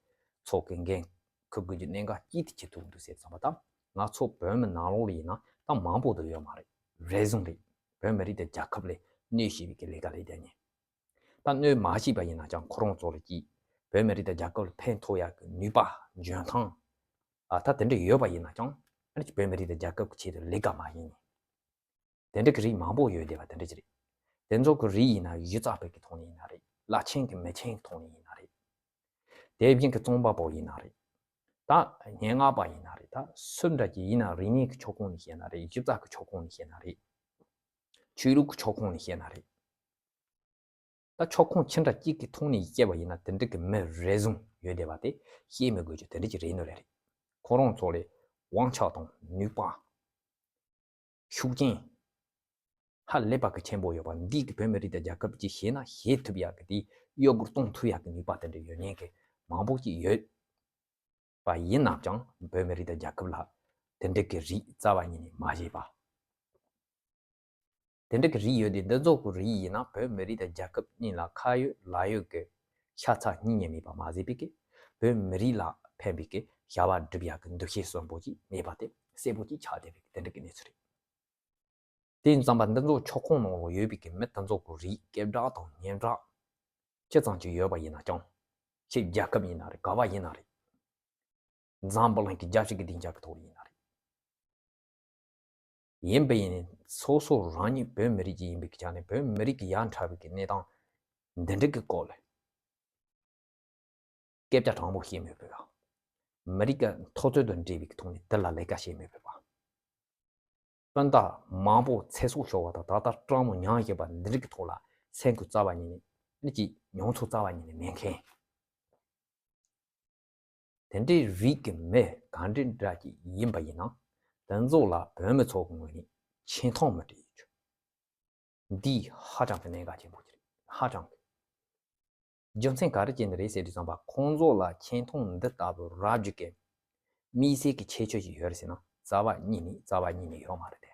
ཚོ་གི་འགན་འཁུར་དགོས་རྒྱུ་གནད་འགག་གཅིག་དེ་ཅི་ཐུག་འདུག་ཟེར་ཙམ་པ། ད་ང་ཚོ་བོད་མི་ནང་ལོགས་ལ་ཡིན་ན་ད་མང་པོ་དུ་ཡོད་མ་རེད། རེ་ཟུང་རེད། བོད་མི་རིགས་དེ་རྒྱལ་ཁབ་ལ་གནོད་ཤེས་པའི་གི་ལས་ཀ་ལས་རྒྱུ་ནི། ད་གནོད་མ་ཤེས་པ་ཡིན་ན་ཀྱང་ཁོ་རང་ཚོ་ལ་ཅིག་བོད་མི་རིགས་དང་རྒྱལ་ཁབ་ལ་ཕན་ཐོགས་ཡག་གི་ནུས་པ་འཇོན་ཐང་ཨ་ད་དེ་འདྲ་ཡོད་པ་ཡིན་ན་ཀྱང་། ཨ་ནི་བོད་མི་རིགས་དང་རྒྱལ་ཁབ་ཀྱི་ཆེད་དུ་ལས་ཀ་མ་བྱས་ནས། དེ་འདྲ་གི་རིགས་མང་པོ་ཡོད་བསྡད་པ་དེ་འདྲ་ཅིག་རེད། དེ་ཚོ་གི་རིགས་ཡིན་ན་གཞི་རྩ་བོད་ཀྱི་ཐོག་ནས་ཡིན་ན་རེད། བླ་ཆེན་གྱི་མི་ཆེན་གྱི་ཐོག་ནས་ཡིན་ན་རེད། དེ་བཞིན་གྱི་རྩོམ་པ་པོ་ཡིན་ན་རེད། ད་སྙན་ངག་པ་ཡིན་ན་རེད། ད་སུ་འདྲ་ཅིག་ཡིན་ན། རིག་གནས་ཀྱི་ཕྱོགས་ཁོངས་ནས་བཤད་ན་རེད། གཞི་རྩ་གི་ཕྱོགས་ཁོངས་ནས་བཤད་ན་རེད། ཆོས་ལུགས་ཀྱི་ཕྱོགས་ཁོངས་ནས་བཤད་ན་རེད། ད་ཕྱོགས་ཁོངས་ཅི་འདྲ་གཅིག་གི་ཐོག་ནས་བཤད་པ་ཡིན་ན། དེ་འདྲ་གི་མི་རེ་ཟུང་ཡོད་བསྡད་པ་དེ་བཤད་མི་དགོས་རྒྱུ་དེ་འདྲ་ཅིག་རེད་ནོ་རེད། ཁོ་རང་ཚོ་ལ་དབང་ཆ་དང་ནུས་པ་ཤུགས་རྐྱེན་ཧ་ལས་པ་གི་ཆེན་པོ་ཡོད་པ། འདི་གི་བོད་མི་རིགས་དང་རྒྱལ་ཁབ་ཅིག་བྱས་ན་བྱེད་ཐུབ་ཡག་གི། དེ་གཡོ་སྒྱུ་གཏོང་ཐུབ་ཡག་གི་ནུས་པ་དེ་འདྲ་ཡོད་མཁན་གི་མང་པོ་ཅིག་ཡོད་པ་ཡིན་ནའང་། བོད་མི་རིགས་དང་རྒྱལ་ཁབ་ལ་དེ་འདྲ་གི་རིགས་རྩ་བ་ཉིད་ནས་མ་བྱས་པ། དེ་འདྲ་གི་རིགས་ཡོད་དེ། འདི་ཚོ་གི་རིགས་ཡིན་ན་བོད་མི་རིགས་དང་རྒྱལ་ཁབ་གཉིས་ལ་ཁ་ཡོད་ལག་ཡོད་ཀྱི་ཤ་ཚ་སྙིང་ཉེ་མེད་པ་མ་ཟད་པའི་གི་བོད་མི་རིགས་ལ་ཕན་པའི་གི་བྱ་བ་སྒྲུབ་ཡག་གི་འདུ་ཤེས་གསོན་པོ་ཅིག་མེད་པ་དེ་གསལ་པོ་ཅིག་ཆགས་བསྡད་པའི་གི་དེ་འདྲ་གི་གནས་ཚུལ་རེད། དེ་ཡིན་ཙམ་པ་འདི་ཚོ་ཕྱོགས་ཁོངས་ནང་ལ་ཡོད་པའི་གི་མི་དེ་ཚོ་གི་རིགས་སྐད་གྲགས་དང་སྙན་གྲགས་ཅི་ཙམ་ཅིག་ཡོད་པ་ཡིན་ན་ཀྱང་། ཕྱི་རྒྱལ་ཁབ་ཡིན་ན་རེད། ག་བ་ཡིན་ན་རེད། འཛམ་བུ་གླིང་གི་རྒྱལ་སྤྱི་གི་སྡིངས་ཆ་གི་ཐོག་ལ་ཡིན་ན་རེད། ཡིན་པ་ཡིན་ནའང་སོ་སོ་རང་ཉིད་བོད་མི་རིགས་ཅིག་ཡིན་པའི་ཆ་ནས་བོད་མི་རིགས་ཀྱི་ཡ་མཚན་པའི་གི་གནས་སྟངས་འདི་འདྲ་གི་སྐོར་ལ་སྐད་ཆ་དྲང་པོ་བཤད་མི་ཕོད་ཡ། མི་རིགས་ཀྱི་འཐབ་རྩོད་དང་འབྲེལ་བའི་ཐོག་ནས་འདི་ལ་ལས་ཀ་བྱེད་མེད་པ། སྤུན་ཟླ་མང་པོ་ཚེ་སྲོག་ཤོར་བ་དང་ད་ལྟ་སྤྲང་མོ་མྱངས་བཞིན་པ་འདི་རིགས་ཀྱི་ཐོག་ལ་སེམས་ཁུར་རྩ་བ་ཉིད་ནས་ནི་ཅིག་མྱོང་ཚོར་རྩ་བ་ཉིད་ནས་མེད་མཁན། དེ་འདྲའི་རིགས་ཀྱི་མི་ག་འདྲ་འདྲ་ཅིག་ཡིན་པ་ཡིན་ན། དེ་ཚོ་ལ་བོད་མི་ཚོ་གི་ངོས་ནས་ཆེ་མཐོང་མི་སྤྲད་ཡོད་ཆོག་འདི་ཧ་ཅང་གི་གནད་འགག་ཆེན་པོ་ཅིག་རེད། ཧ་ཅང་གི། རྒྱུ་མཚན་ག་རེ་བྱས་ནས་རེད་ཟེར་དུས་ཙམ་པ། ཁོང་ཚོ་ལ་ཆེ་མཐོང་འདི་ལྟ་བུ་རག་རྒྱུ་གི་དམིགས་བསལ་གྱི་ཁྱད་ཆོས་ཤིག་ཡོད་རེད་ཟེར་ན། རྩ་བ་ཉིད་ནས་རྩ་བ་ཉིད་ནས་ཡོད་མ་རེད་དེ།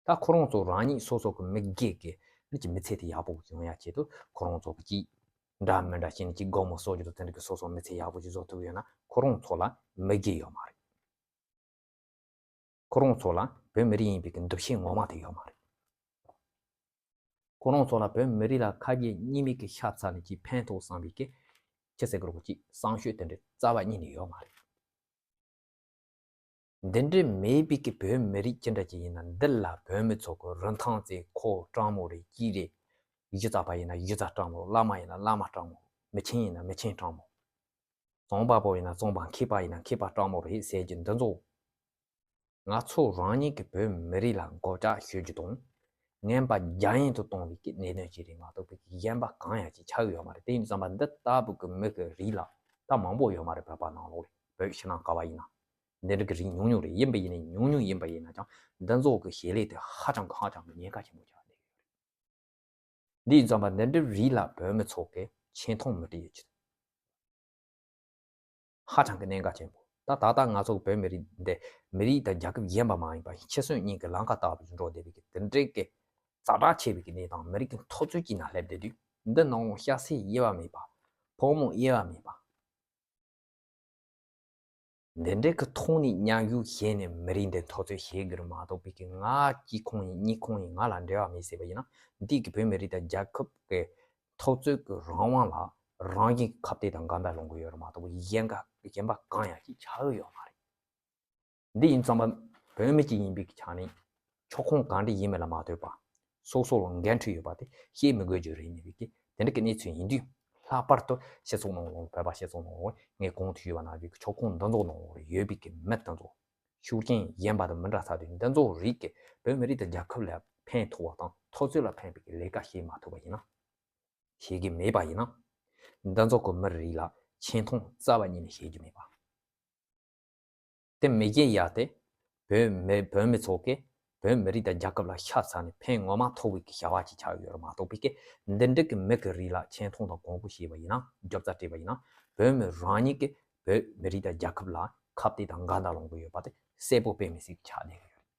ད་ཁོ་རང་ཚོ་རང་ཉིད་སོ་སོ་གི་མི་སྒེར་གྱི་ནི་ཀྱི་མི་ཚེ་དེ་ཡག་པོ་ཡོང་ཡ་ཆེད་དུ། ཁོ་རང་ཚོ་གི་ཅིག་འདྲ་མི་འདྲ་བྱས་ནས་ཅིག་སྒོར་མོ་གསོག་རྒྱུ་དང་དེ་འདྲ་གི་སོ་སོ་མི་ཚེ་ཡག་པོ་ཅིག་བཟོ་ཐུབ་ཡོད་ན། ཁོ་རང་ཚོ་ལ་མི་སྒེར་ཡོད་མ་རེད། ཁོ་རང་ཚོ་ལ་བོད་མི་རིགས་ཡིན་པའི་གི་འདུ་ཤེས་ངོ་མ་དེ་ཡོད་མ་རེད། ཁོ་རང་ཚོ་ལ་བོད་མི་རིགས་ལ་ཁ་གྱེས་གཉིས་མེད་ཀྱི་ཤ་ཚ་ནས་ཅིག་ཕན་ཐོགས་བསམ་པའི་གི་ཅི་ཟེར་དགོས་རེད། ཅིག་བསམ་ཤེས་དེ་འདྲ་རྩ་བ་ཉིད་ནས་ཡོད་མ་རེད། འདི་འདྲ་མེད་པའི་གི་བོད་མི་རིགས་ཅི་འདྲ་ཅིག་ཡིན་ན། འདི་ལ་བོད་མི་ཚོ་གི་རིན་ཐང་བརྩི། ཁོ་སྤྲང་མོ་རེད། ཅི་རེད། གཞི་རྩ་པ་ཡིན་ན་གཞི་རྩ་སྤྲང་མོ། བླ་མ་ཡིན་ན་བླ་མ་སྤྲང་མོ། མི་ཆེན་ཡིན་ན་མི་ཆེན་སྤྲང་མོ། རྩོམ་པ་པོ་ཡིན་ན་རྩོམ་པ། མཁས་པ་ཡིན་ན་མཁས་པ་སྤྲང་མོ་རེད་ཟེར་གྱི་འདི་ཚོ། ང་ཚོ་རང་ཉིད་ཀྱི་བོད་མི་རིགས་ལ་མགོ་སྐྲག་ཤོར་རྒྱུ་དང་། ངན་པ་རྒྱ་ཡན་དུ་གཏོང་བའི་གི་གནད་དོན་ཅིག་རེད་མ་གཏོགས་པའི་གཞན་པ་གང་ཡང་ཅིག་ཆགས་ཡོད་མ་རེད། དེ་ཡིན་དུས་ཙམ་པ་འདི་ལྟ་བུ་གི་མི་གི་རིགས་ལ་ད་མང་པོ་ཡོད་མ་རེད། བོད་པ་ནང་ལོགས་ལ། བོད་ཕྱི་ནང་ག་བ་ཡིན་ན། འདི་འདྲ་གི་རིགས་ཉུང་ཉུང་རེད། ཡིན་པ་ཡིན་ནའི་ཉུང་ཉུང་ཡིན་པ་ཡིན་ན་ཀྱང་། འདི་ཚོ་གི་བྱེད་ལས་དེ་ཧ་ཅང་གི་ཧ་ཅང་གི་ཉེན་ཁ་ཆེན་པོ་ཆགས་བསྡད་ཡོད་རེད། འདི་ཡིན་ཙམ་པ་འདི་འདྲའི་རིགས་ལ་བོད་མི་ཚོ་གི་ཆེ་མཐོང་མི་སྤྲད་ཡོད་ཆེད། ཧ་ཅང་གི་གནད་འགག་ཆེན་པོ། ད་ད་ལྟ་ང་ཚོ་བོད་མི་རིགས་འདི་མི་རིགས་དང་རྒྱལ་ཁབ་གཞན་པ་མ་ཡིན་པ་ཕྱི་སྲོལ་གཉིས་ཀྱི་ལམ་ཁ་ལྟ་བུ་འགྲོ་བསྡད་པའི་གི་དེ་འདྲའི་གི་ཛ་དྲག་ཆེ་བའི་གི་གནས་སྟངས། མི་རིགས་ཀྱི་འཐབ་རྩོད་ཀྱི་ནང་སླེབས་བསྡད་དུས། འདི་ནང་ལོགས་སྐྱ་སེར་དབྱེ་བ་མེད་པ། ཕོ་མོ་དབྱེ་བ་མེད་པ། འདི་འདྲའི་གི་ཐོག་ནས་མཉམ་ཞུགས་བྱས་ནས་མི་རིགས་འདི་འཐབ་རྩོད་བྱེད་དགོས་རེད་མ་གཏོགས་པའི་གི། ང་གཅིག་ཁོང་ཡིན། གཉིས་ཁོང་ཡིན། ང་ལ་འབྲེལ་བ་མེད་ཟེར་བ་ཡིན་ན། འདི་གི་བོད་མི་རིགས་དང་རྒྱལ་ཁབ་ཀྱི་འཐབ་རྩོད་ཀྱི་རང་དབང་ལ་རང་བཞིན་གྱི་ཁ་གཏད་དང་འགལ་ཟླ་ལྷུང་གི་ཡོད་རེད་མ་གཏོགས་པའི་གཞན་ག་གཞན་པ་གང་ཡང་ཅིག་ཆགས་ཡོད་མ་རེད། འདི་ཡིན་ཙང་མ། བོད་མི་གཅིག་ཡིན་པའི་ཆ་ནས་ཁྱོད་ཁོང་གང་འདྲ་ཡིན་མིན་ལ་མ་ལྟོས་པ། སོ་སོ་ལ་འགན་འཁྲི་ཡོད་པ་དེ་བཤད་མི་དགོས་རྒྱུ་རེད། ཡིན་པའི་གི་དེ་འདྲ་གི་གནས་ཚུལ་ཡིན་དུས། ལྷག་པར་དུ་སྤྱི་ཚོགས་ནང་ལོགས། བོད་པ་སྤྱི་ཚོགས་ནང་ལོགས། ངས་གོང་དུ་ཞུས་པ་ནང་བཞིན་གི་ཁྱོད་ཁོང་འདི་ཚོ་ནང་ལོགས་ཡོད་པའི་གི་མི་དེ་ཚོ། ཤུགས་རྐྱེན་གཞན་པ་དང་མི་འདྲ་ས་དེ། འདི་ཚོ་རིགས་ཀྱི་བོད་མི་རིགས་དང་རྒྱལ་ཁབ་ལ་ཕན་ཐོགས་པ་དང་འཐབ་རྩོད་ལ་ཕན་པའི་གི་ལས་ཀ་བྱེད་མ་ཐུབ་པ་ཡིན་ན། བྱེད་ཀྱི་མེད་པ་ཡིན་ན། འདི་ཚོ་གི་མི་རིགས་ལ་ཆེ་མཐོང་རྩ་བ་ཉིད་ནས་བྱེད་རྒྱུ་མེད་པ། དེ་མི་བྱེད་ཡ་དེ། བོད་མི་བོད་མི་ཚོ་གིས་བོད་མི་རིགས་དང་རྒྱལ་ཁབ་ལ་ཤ་ཚ་ནས་ཕན་ངོ་མ་ཐོགས་པའི་གི་བྱ་བ་ཅིག་ཆགས་ཡོད་རེད་མ་གཏོགས་པའི་གི། འདི་འདྲ་གི་མི་གི་རིགས་ལ་ཆེ་མཐོང་དང་གོང་བཀུར་བྱས་པ་ཡིན་ན། རྒྱབ་རྩ་སྤྲད་པ་ཡིན་ན། བོད་མི་རང་ཉིད་ཀྱིས་བོད་མི་རིགས་དང་རྒྱལ་ཁབ་ལ་ཁ་གཏད་དང་འགལ་ཟླ་ལྷུང་གི་ཡོད་པ་དེ་གསལ་པོ་དཔེ་མི་སྲིད་ཀྱི་ཆགས་བསྡད་ཀྱི་ཡོད་རེད།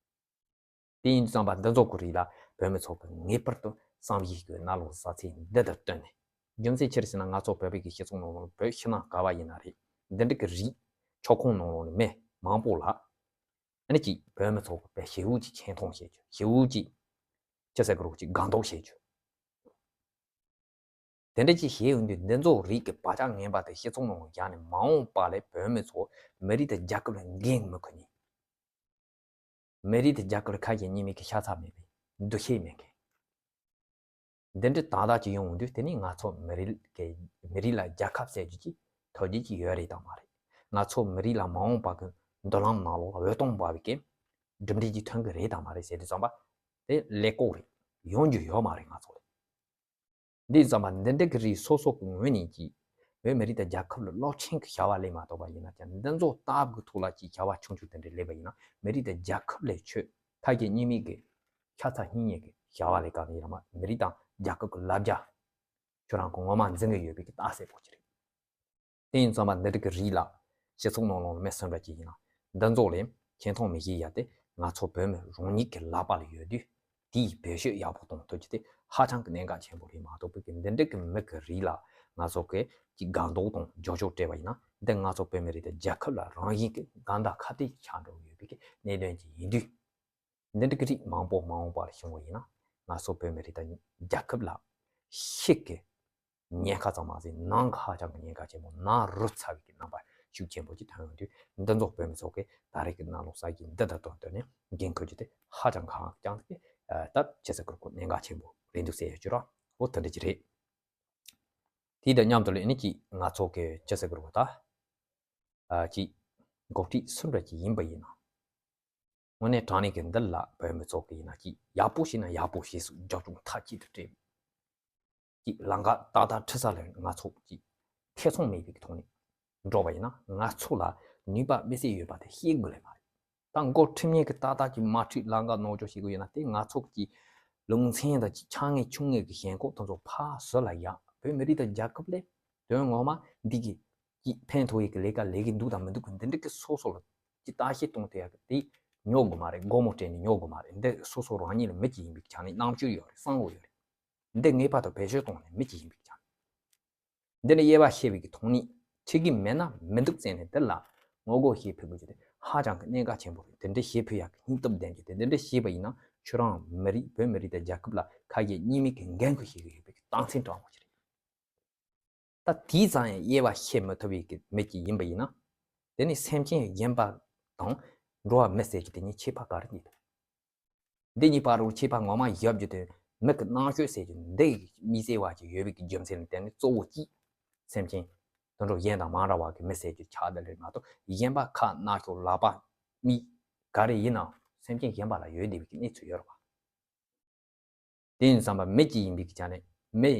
དེ་ཡིན་དུས་ཙམ་པ་འདི་ཚོ་གི་རིགས་ལ་བོད་མི་ཚོ་གིས་ངེས་པར་དུ་བསམ་གཞིག་གི་རྣ་ལོག་ས་ཚིགས་འདི་དང་བསྟུན་ནས། རྒྱུ་མཚན་ཅི་རེད་ཟེར་ན། ང་ཚོ་བོད་པའི་གི་སྤྱི་ཚོགས་ནང་ལོགས། བོད་ཕྱི་ནང་ག་བ་ཡིན་ན་རེད། འདི་འདྲ་གི་རིགས་ཁྱོད་ཁོང་ནང་ལོགས་ནས་མི་མང་པོ་ལ། ཨ་ནི་ཅིག་བོད་མི་ཚོ་གིས་དཔེ་ཞེ་པོ་ཅིག་ཆེ་མཐོང་བྱེད་རྒྱུ། ཞེ་པོ་ཅིག་ཅི་ཟེར་དགོས་རེད། ཅིག་དགའ་མདོག་བྱེད་རྒྱུ། དེ་འདྲ་ཅིག་བྱས་ཡོང་དུས། འདི་ཚོ་རིགས་ཀྱི་བག་ཆགས་ངན་པ་དེ་སྤྱི་ཚོགས་ནང་བཞག་ནས་མ་འོངས་པ་ལ་བོད་མི་ཚོ་མི་རིགས་དང་རྒྱལ་ཁབ་ལ་འགན་མི་འཁུར་མཁན། མི་རིགས་དང་རྒྱལ་ཁབ་ལ་ཁ་གྱེས་གཉིས་མེད་ཀྱི་ཤ་ཚ་མེད་པའི་འདུ་ཤེས་མེད་མཁན། འདི་འདྲ་ཏག་ཏག་ཅིག་ཡོང་དུས། དེ་ནི་ང་ཚོ་མི་རིགས་ཀྱི་མི་རིགས་ལ་རྒྱལ་ཁབ་ཟེར་རྒྱུ་ཅིག་ཐོབ་རྒྱུ་ཅིག་ཡོད་རེད་དམ་མ་རེད། ང་ཚོ་མི་རིགས་ལ་མ་འོངས་པ་གི་མདུན་ལམ་ནང་ལོགས་ལ་འོད་སྟོང་འབར་བའི་གི་གྲུབ་འབྲས་ཅིག་ཐོན་གི་རེད་དམ་མ་རེད་ཟེར་དུས་ཙམ་པ། དེ་ཀླད་ཀོར་རེད། ཡོང་རྒྱུ་ཡོད་མ་རེད་ང་ཚོ་ལ། འདི་ཙམ་པ་འདི་འདྲ་གི་རིགས་སོ་སོ་གི་ངོས་ནས་ཀྱིས་བོད་མི་རིགས་དང་རྒྱལ་ཁབ་ལ་རླབས་ཆེན་གྱི་བྱ་བ་ལས་མ་གཏོགས་པ་ཡིན་ན་ཀྱང་། འདི་ཚོ་ལྟ་བུ་གི་ཐོག་ལ་ཀྱི་བྱ་བ་ཆུང་ཆུང་དེ་འདྲ་ལས་པ་ཡིན་ན། མི་རིགས་དང་རྒྱལ་ཁབ་ལ་ཁྱོད་ཁ་གྱེས་གཉིས་མེད་ཀྱི་ཤ་ཚ་སྙིང་ཉེ་གི་བྱ་བ་ལས་ག་ནས་ཡིན་ར་མ། མི་རིགས་དང་རྒྱལ་ཁབ་ཀྱི་ལ་རྒྱ་ཁྱོད་རང་གི་ངོ་མ་འཛིན་གི་ཡོད་པའི་གི་རྟགས་གསལ་པོ་ཅིག་རེད། དེ་ཡིན་ཙང་མ་འདི་འདྲ་གི་རིགས་ལ་སྤྱི་ཚོགས་ནང་ལོགས་ལ་མི་སུ་འདྲ་ཅིག་ཡིན་ན། འདི་ཚོ་ལ་ཆེ་མཐོང་མི་བྱེད་ཡ་དེ་ང་ཚོ་བོད་མི་རང་ཉིད་ཀྱི་ལག་པ་ལ་ཡོད་དུས། དེའི་བེད་སྤྱོད་ཡག་པོ་གཏོང་ཐུབ་རྒྱུ་དེ་ཧ་ཅང་གི་གནད་འགག་ཆེན་པོ་རེད་མ་གཏོགས་པའི་གི། འདི་འདྲ་གི་མི་གི་རིགས་ལ་ང་ཚོ་གིས་ཀྱི་དགའ་མདོག་དང་རྒྱབ་སྐྱོར་སྤྲད་པ་ཡིན་ན། འདི་ང་ཚོ་བོད་མི་རིགས་དང་རྒྱལ་ཁབ་ལ་རང་བཞིན་གྱི་འགལ་ཟླ་ཁ་གཏད་ཆགས་འགྲོ་ཡོད་པའི་གི་གནད་དོན་ཅིག་ཡིན་དུས། འདི་འདྲ་གི་རིགས་མང་པོ་མ་འོངས་པར་བྱུང་བ་ཡིན་ན། ང་ཚོ་བོད་མི་རིགས་དང་རྒྱལ་ཁབ་ལ་ཕྱི་གི་ཉེན་ཁ་ཙམ་མ་ཟད། ནང་གི་ཧ་ཅང་གི་ཉེན་ཁ་ཆེན་པོ། ནང་རུལ་ཚར་བའི་གི་རྣམ་པ་ཤུགས་ཆེན་པོ་ཅིག་ཐོན་ཡོང་དུས། འདི་ཚོ་བོད་མི་ཚོ་གིས་ད་རེས་ཀྱི་ནང་ལོགས་ས་གི་འདི་དང་དོན་དུ་ནས་འགན་འཁུར་རྒྱུ་དེ་ཧ་ཅང་གང་ཅང་གི་ད་ཅི་ཟེར་དགོས་རེད། གོ་གནད་འགག་ཆེན་པོ་རེད་འདུག་ཟེར་ཡོད་ཅི་ར། འོ་དེ་འདྲ་ཅིག་རེད། དེ་དང་མཉམ་དུ་ལ་ཨ་ནི་ཅིག་ང་ཚོ་གི་ཅི་ཟེར་དགོས་རེད་པ། ད་ ཨ་ཅིག་འགོ་ཁྲིད་སུ་འདྲ་ཅིག་ཡིན་པ་ཡིན་ན། དངོས་གནས་དྲང་གནས་ཀྱི་འདི་ལ་བོད་མི་ཚོ་གི་ཡིན་ན་ཅིག་ཡག་པོ་ཞིག་ན་ཡག་པོ་ཞེས་སུ་རྒྱབ་ལྗོངས་མཐའ་གཅིག་ཏུ་སྤྲད། ཅིག་ལམ་ཁ་ཏག་ཏག་ཁྲིད་ས་ལ་ང་ཚོ་ཅིག་ཐེ་ཚོམ་མེད་པའི་ཐོག་ནས་འགྲོ་བ་ཡིན་ན་ང་ཚོ་ལ་ནུས་པ་མི་སྲིད་ཡོད་པ་དེ་ཤེས་དགོས་ལེ་མ་རེད། ད་འགོ་ཁྲིད་མཁན་གྱི་ཏག་ཏག་ཅིག་མ་ཁྲིད་ལམ་ཁ་ནོར་འཆོག་བྱེད་དགོས་ཡོད་ན་དེ་ང་ཚོ་གི་ལུང་ཚན་དང་ཅིག་ཆ་ངེས་ཆུང་ངེས་ཀྱི་ཞེན་ཁོག་དེ་ཚོ་ཕར་ཟུར་ལ་ཡ། བོད་མི་རིགས་དང་རྒྱལ་ཁབ་ལས་དོན་ངོ་མ་འདི་གི་ཅིག་ཕན་ཐོགས་ཡས་ཀྱི་ལས་ཀ་ལས་ཀྱི་འདུག་དང་མི་འདུག་གི་འདི་འདྲ་གི་སོ་སོ་ལ་ཅིག་བརྟག་ཞིབ་གཏོང་ཐུབ་ཡག་གི་དེ་ཉོ་དགོས་མ་རེད། སྒོར་མོ་སྤྲད་ནས་ཉོ་དགོས་མ་རེད། འདི་སོ་སོ་རང་ཉིད་ལ་མི་གཅིག་ཡིན་པའི་ཆ་ནས་རྣམ་དཔྱོད་ཡོད་རེད། བསམ་བློ་ཡོད་རེད། འདི་ངེས་པར་དུ་བེད་སྤྱོད་གཏོང་ནས་མི་གཅིག་ཡིན་པའི་ཆ་ནས། འདི་ནི་དབྱེ་བ་ཕྱེ་བའི་གི་ཐོག་ནས་ཁྲིད་ཀྱི་མེད་ན་མི་འདུག་ཟེར་ནས་འདི་ལ་ངོ་རྒོལ་བྱེད་ཕོད་དགོས་ཀྱི་དེ་ཧ་ཅང་གི་གནད་འགག་ཆེན་པོ་རེད། དེ་འདྲ་བྱེད་ཕོད་ཡག་གི་སྙིང་སྟོབས་ལྡན་གྱི་དེ་འདི་འདྲ་བྱེད་པ་ཡིན་ན་ཁྱོད་རང་མི་རིགས་བོད་མི་རིགས་དང་རྒྱལ་ཁབ་ལ་ཁ་ཡ་གཉིས་མེད་ཀྱི་འགན་ཁུར་བཞེས་ཀྱི་ཡོད་པའི་གི་རྟགས་མཚན་དྲང་པོ་ཞིག་རེད། ད་དེའི་ཙང་ཡང་དབྱེ་བ་ཕྱེ་མི་ཐུབ་པའི་གི་མི་གཅིག་ཡིན་པ་ཡིན་ན། དེ་ནི་སེམས་ཅན་གཞན་པ་དང་འགྲོ་བ་མི་ཟེར་གྱི་དེ་གཉིས་ཁྱད་པར་ག་རེ་འདུག་འདི་གཉིས་བར་དུ་ཁྱད་པར་ངོ་མ་བཞག་རྒྱུ་དེ་མི་གི་རྣམ་དཔྱོད་ཟེར་རྒྱུ་འདི་མི་སེར་བ་ཅིག་ཡོད་པའི་གི་རྒྱུ་མཚན་ལ་བརྟེན་ནས་གཙོ་བོ་གཅིག་སེམས་ཅན་དུད་འགྲོ་གཞན་དང་མ་འདྲ་བ་གི་མི་ཟེར་རྒྱུ་ཆགས་བསྡད་རེད་མ་གཏོགས་གཞན་པ་ཁ་རྣ་ཤོག་ལག་པ་མིག་ག་རེ་ཡིན་ནའང་སེམས་ཅན་གཞན་པ་ལ་ཡོད་བསྡད་པའི་གི་གནས་ཚུལ་ཡོད་རེད་བ། དེ་ཡིན་ཙམ་པ་མི་གཅིག་ཡིན་པའི་ཆ་ནས་མི་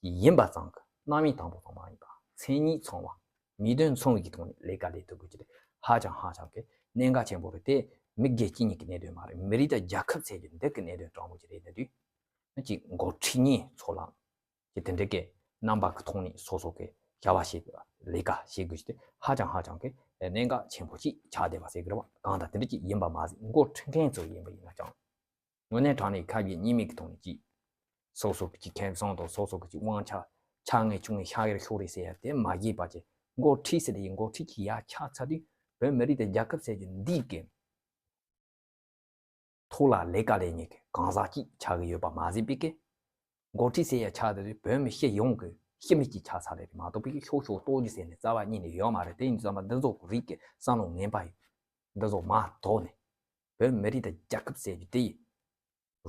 ཡིན་པ་ཙམ་གྱི་རྣམ་དབྱེ་དང་པོ་དང་མ་ཡིན་པ་མཚན་ཉིད་མཚུངས་པ་མིང་དོན་མཚུངས་པའི་ཐོག་ནས་ལས་ཀ་ལས་ཐུབ་དགོས་ཀྱི་རེད། ཧ་ཅང་ཧ་ཅང་གི་གནད་འགག་ཆེན་པོ་རེད། དེ་མི་སྒེར་གཅིག་གཉིས་ཀྱི་གནད་དོན་མ་རེད། མི་རིགས་དང་རྒྱལ་ཁབ་ཟེར་རྒྱུ་འདི་གི་གནད་དོན་དྲང་པོ་ཅིག་རེད། ད་དུས་ཅིག་འགོ་ཁྲིད་མཁན་ཚོ་ལ་ཅིག་དེ་འདྲ་གི་རྣམ་པ་གི་ཐོག་ནས་སོ་སོ་གི་བྱ་བ་བྱེད་དགོས། ལས་ཀ་བྱེད་དགོས་ཀྱི་དེ་ཧ་ཅང་ཧ་ཅང་གི་གནད་འགག་ཆེན་པོ་ཅིག་ཆགས་བསྡད་པ་ཟེར་གི་རེད་བ། གང་ལྟར་དེ་འདྲ་ཅིག་ཡིན་པ་མ་ཟད་འགོ་ཁྲིད་མཁན་ཚོ་ཡིན་པ་ཡིན་ན་ཀྱང་། དངོས་གནས་དྲང་གནས་ཁ་ཡེ་གཉིས་མེད་ཀྱི་ཐོག་ནས་ཀྱིས། སོ་སོ་གི་ཁེ་བཟང་དང་སོ་སོ་གི་དབང་ཆ་ཆ་ངེས་ཆུང་ངེས་ཤ་ཡར་ཤོར་རེད་ཟེར་ཡ་དེ་མ་བརྗེད་པ་བྱས། འགོ་ཁྲིད་ཟེར་དེ་ཡིན། འགོ་ཁྲིད་ཀྱི་ཡ་ཆགས་ཚར་དུས་བོད་མི་རིགས་དང་རྒྱལ་ཁབ་ཟེར་རྒྱུ་འདི་གི་ཐོག་ལ་ལས་ཀ་ལས་མཁན་གྱི་གང་ཟག་ཅིག་ཆགས་ཀྱི་ཡོད་པ་མ་ཟད་པའི་གི། འགོ་ཁྲིད་ཟེར་ཡ་ཆགས་དེ་དུས་བོད་མི་སྤྱི་ཡོངས་ཀྱི་སྤྱི་མི་ཅིག་ཆགས་ཚར་རེད་མ་གཏོགས་པའི་གི་ཤོག་ཤོག་ལྟོ་རྒྱུ་ཟེར་ནས་རྩ་བ་ཉིད་ནས་ཡོད་མ་རེད། དེ་ཡིན་དུས་ཙམ་པ་འདི་ཚོ་གི་རིགས་ཀྱི་བསམ་བློ་ངན་པ་ཡོད། འདི་ཚོ་མར་དོར་ནས། བོད་མི་རིགས་དང་རྒྱལ་ཁབ་ཟེར་རྒྱུ་དེ་ཡིན།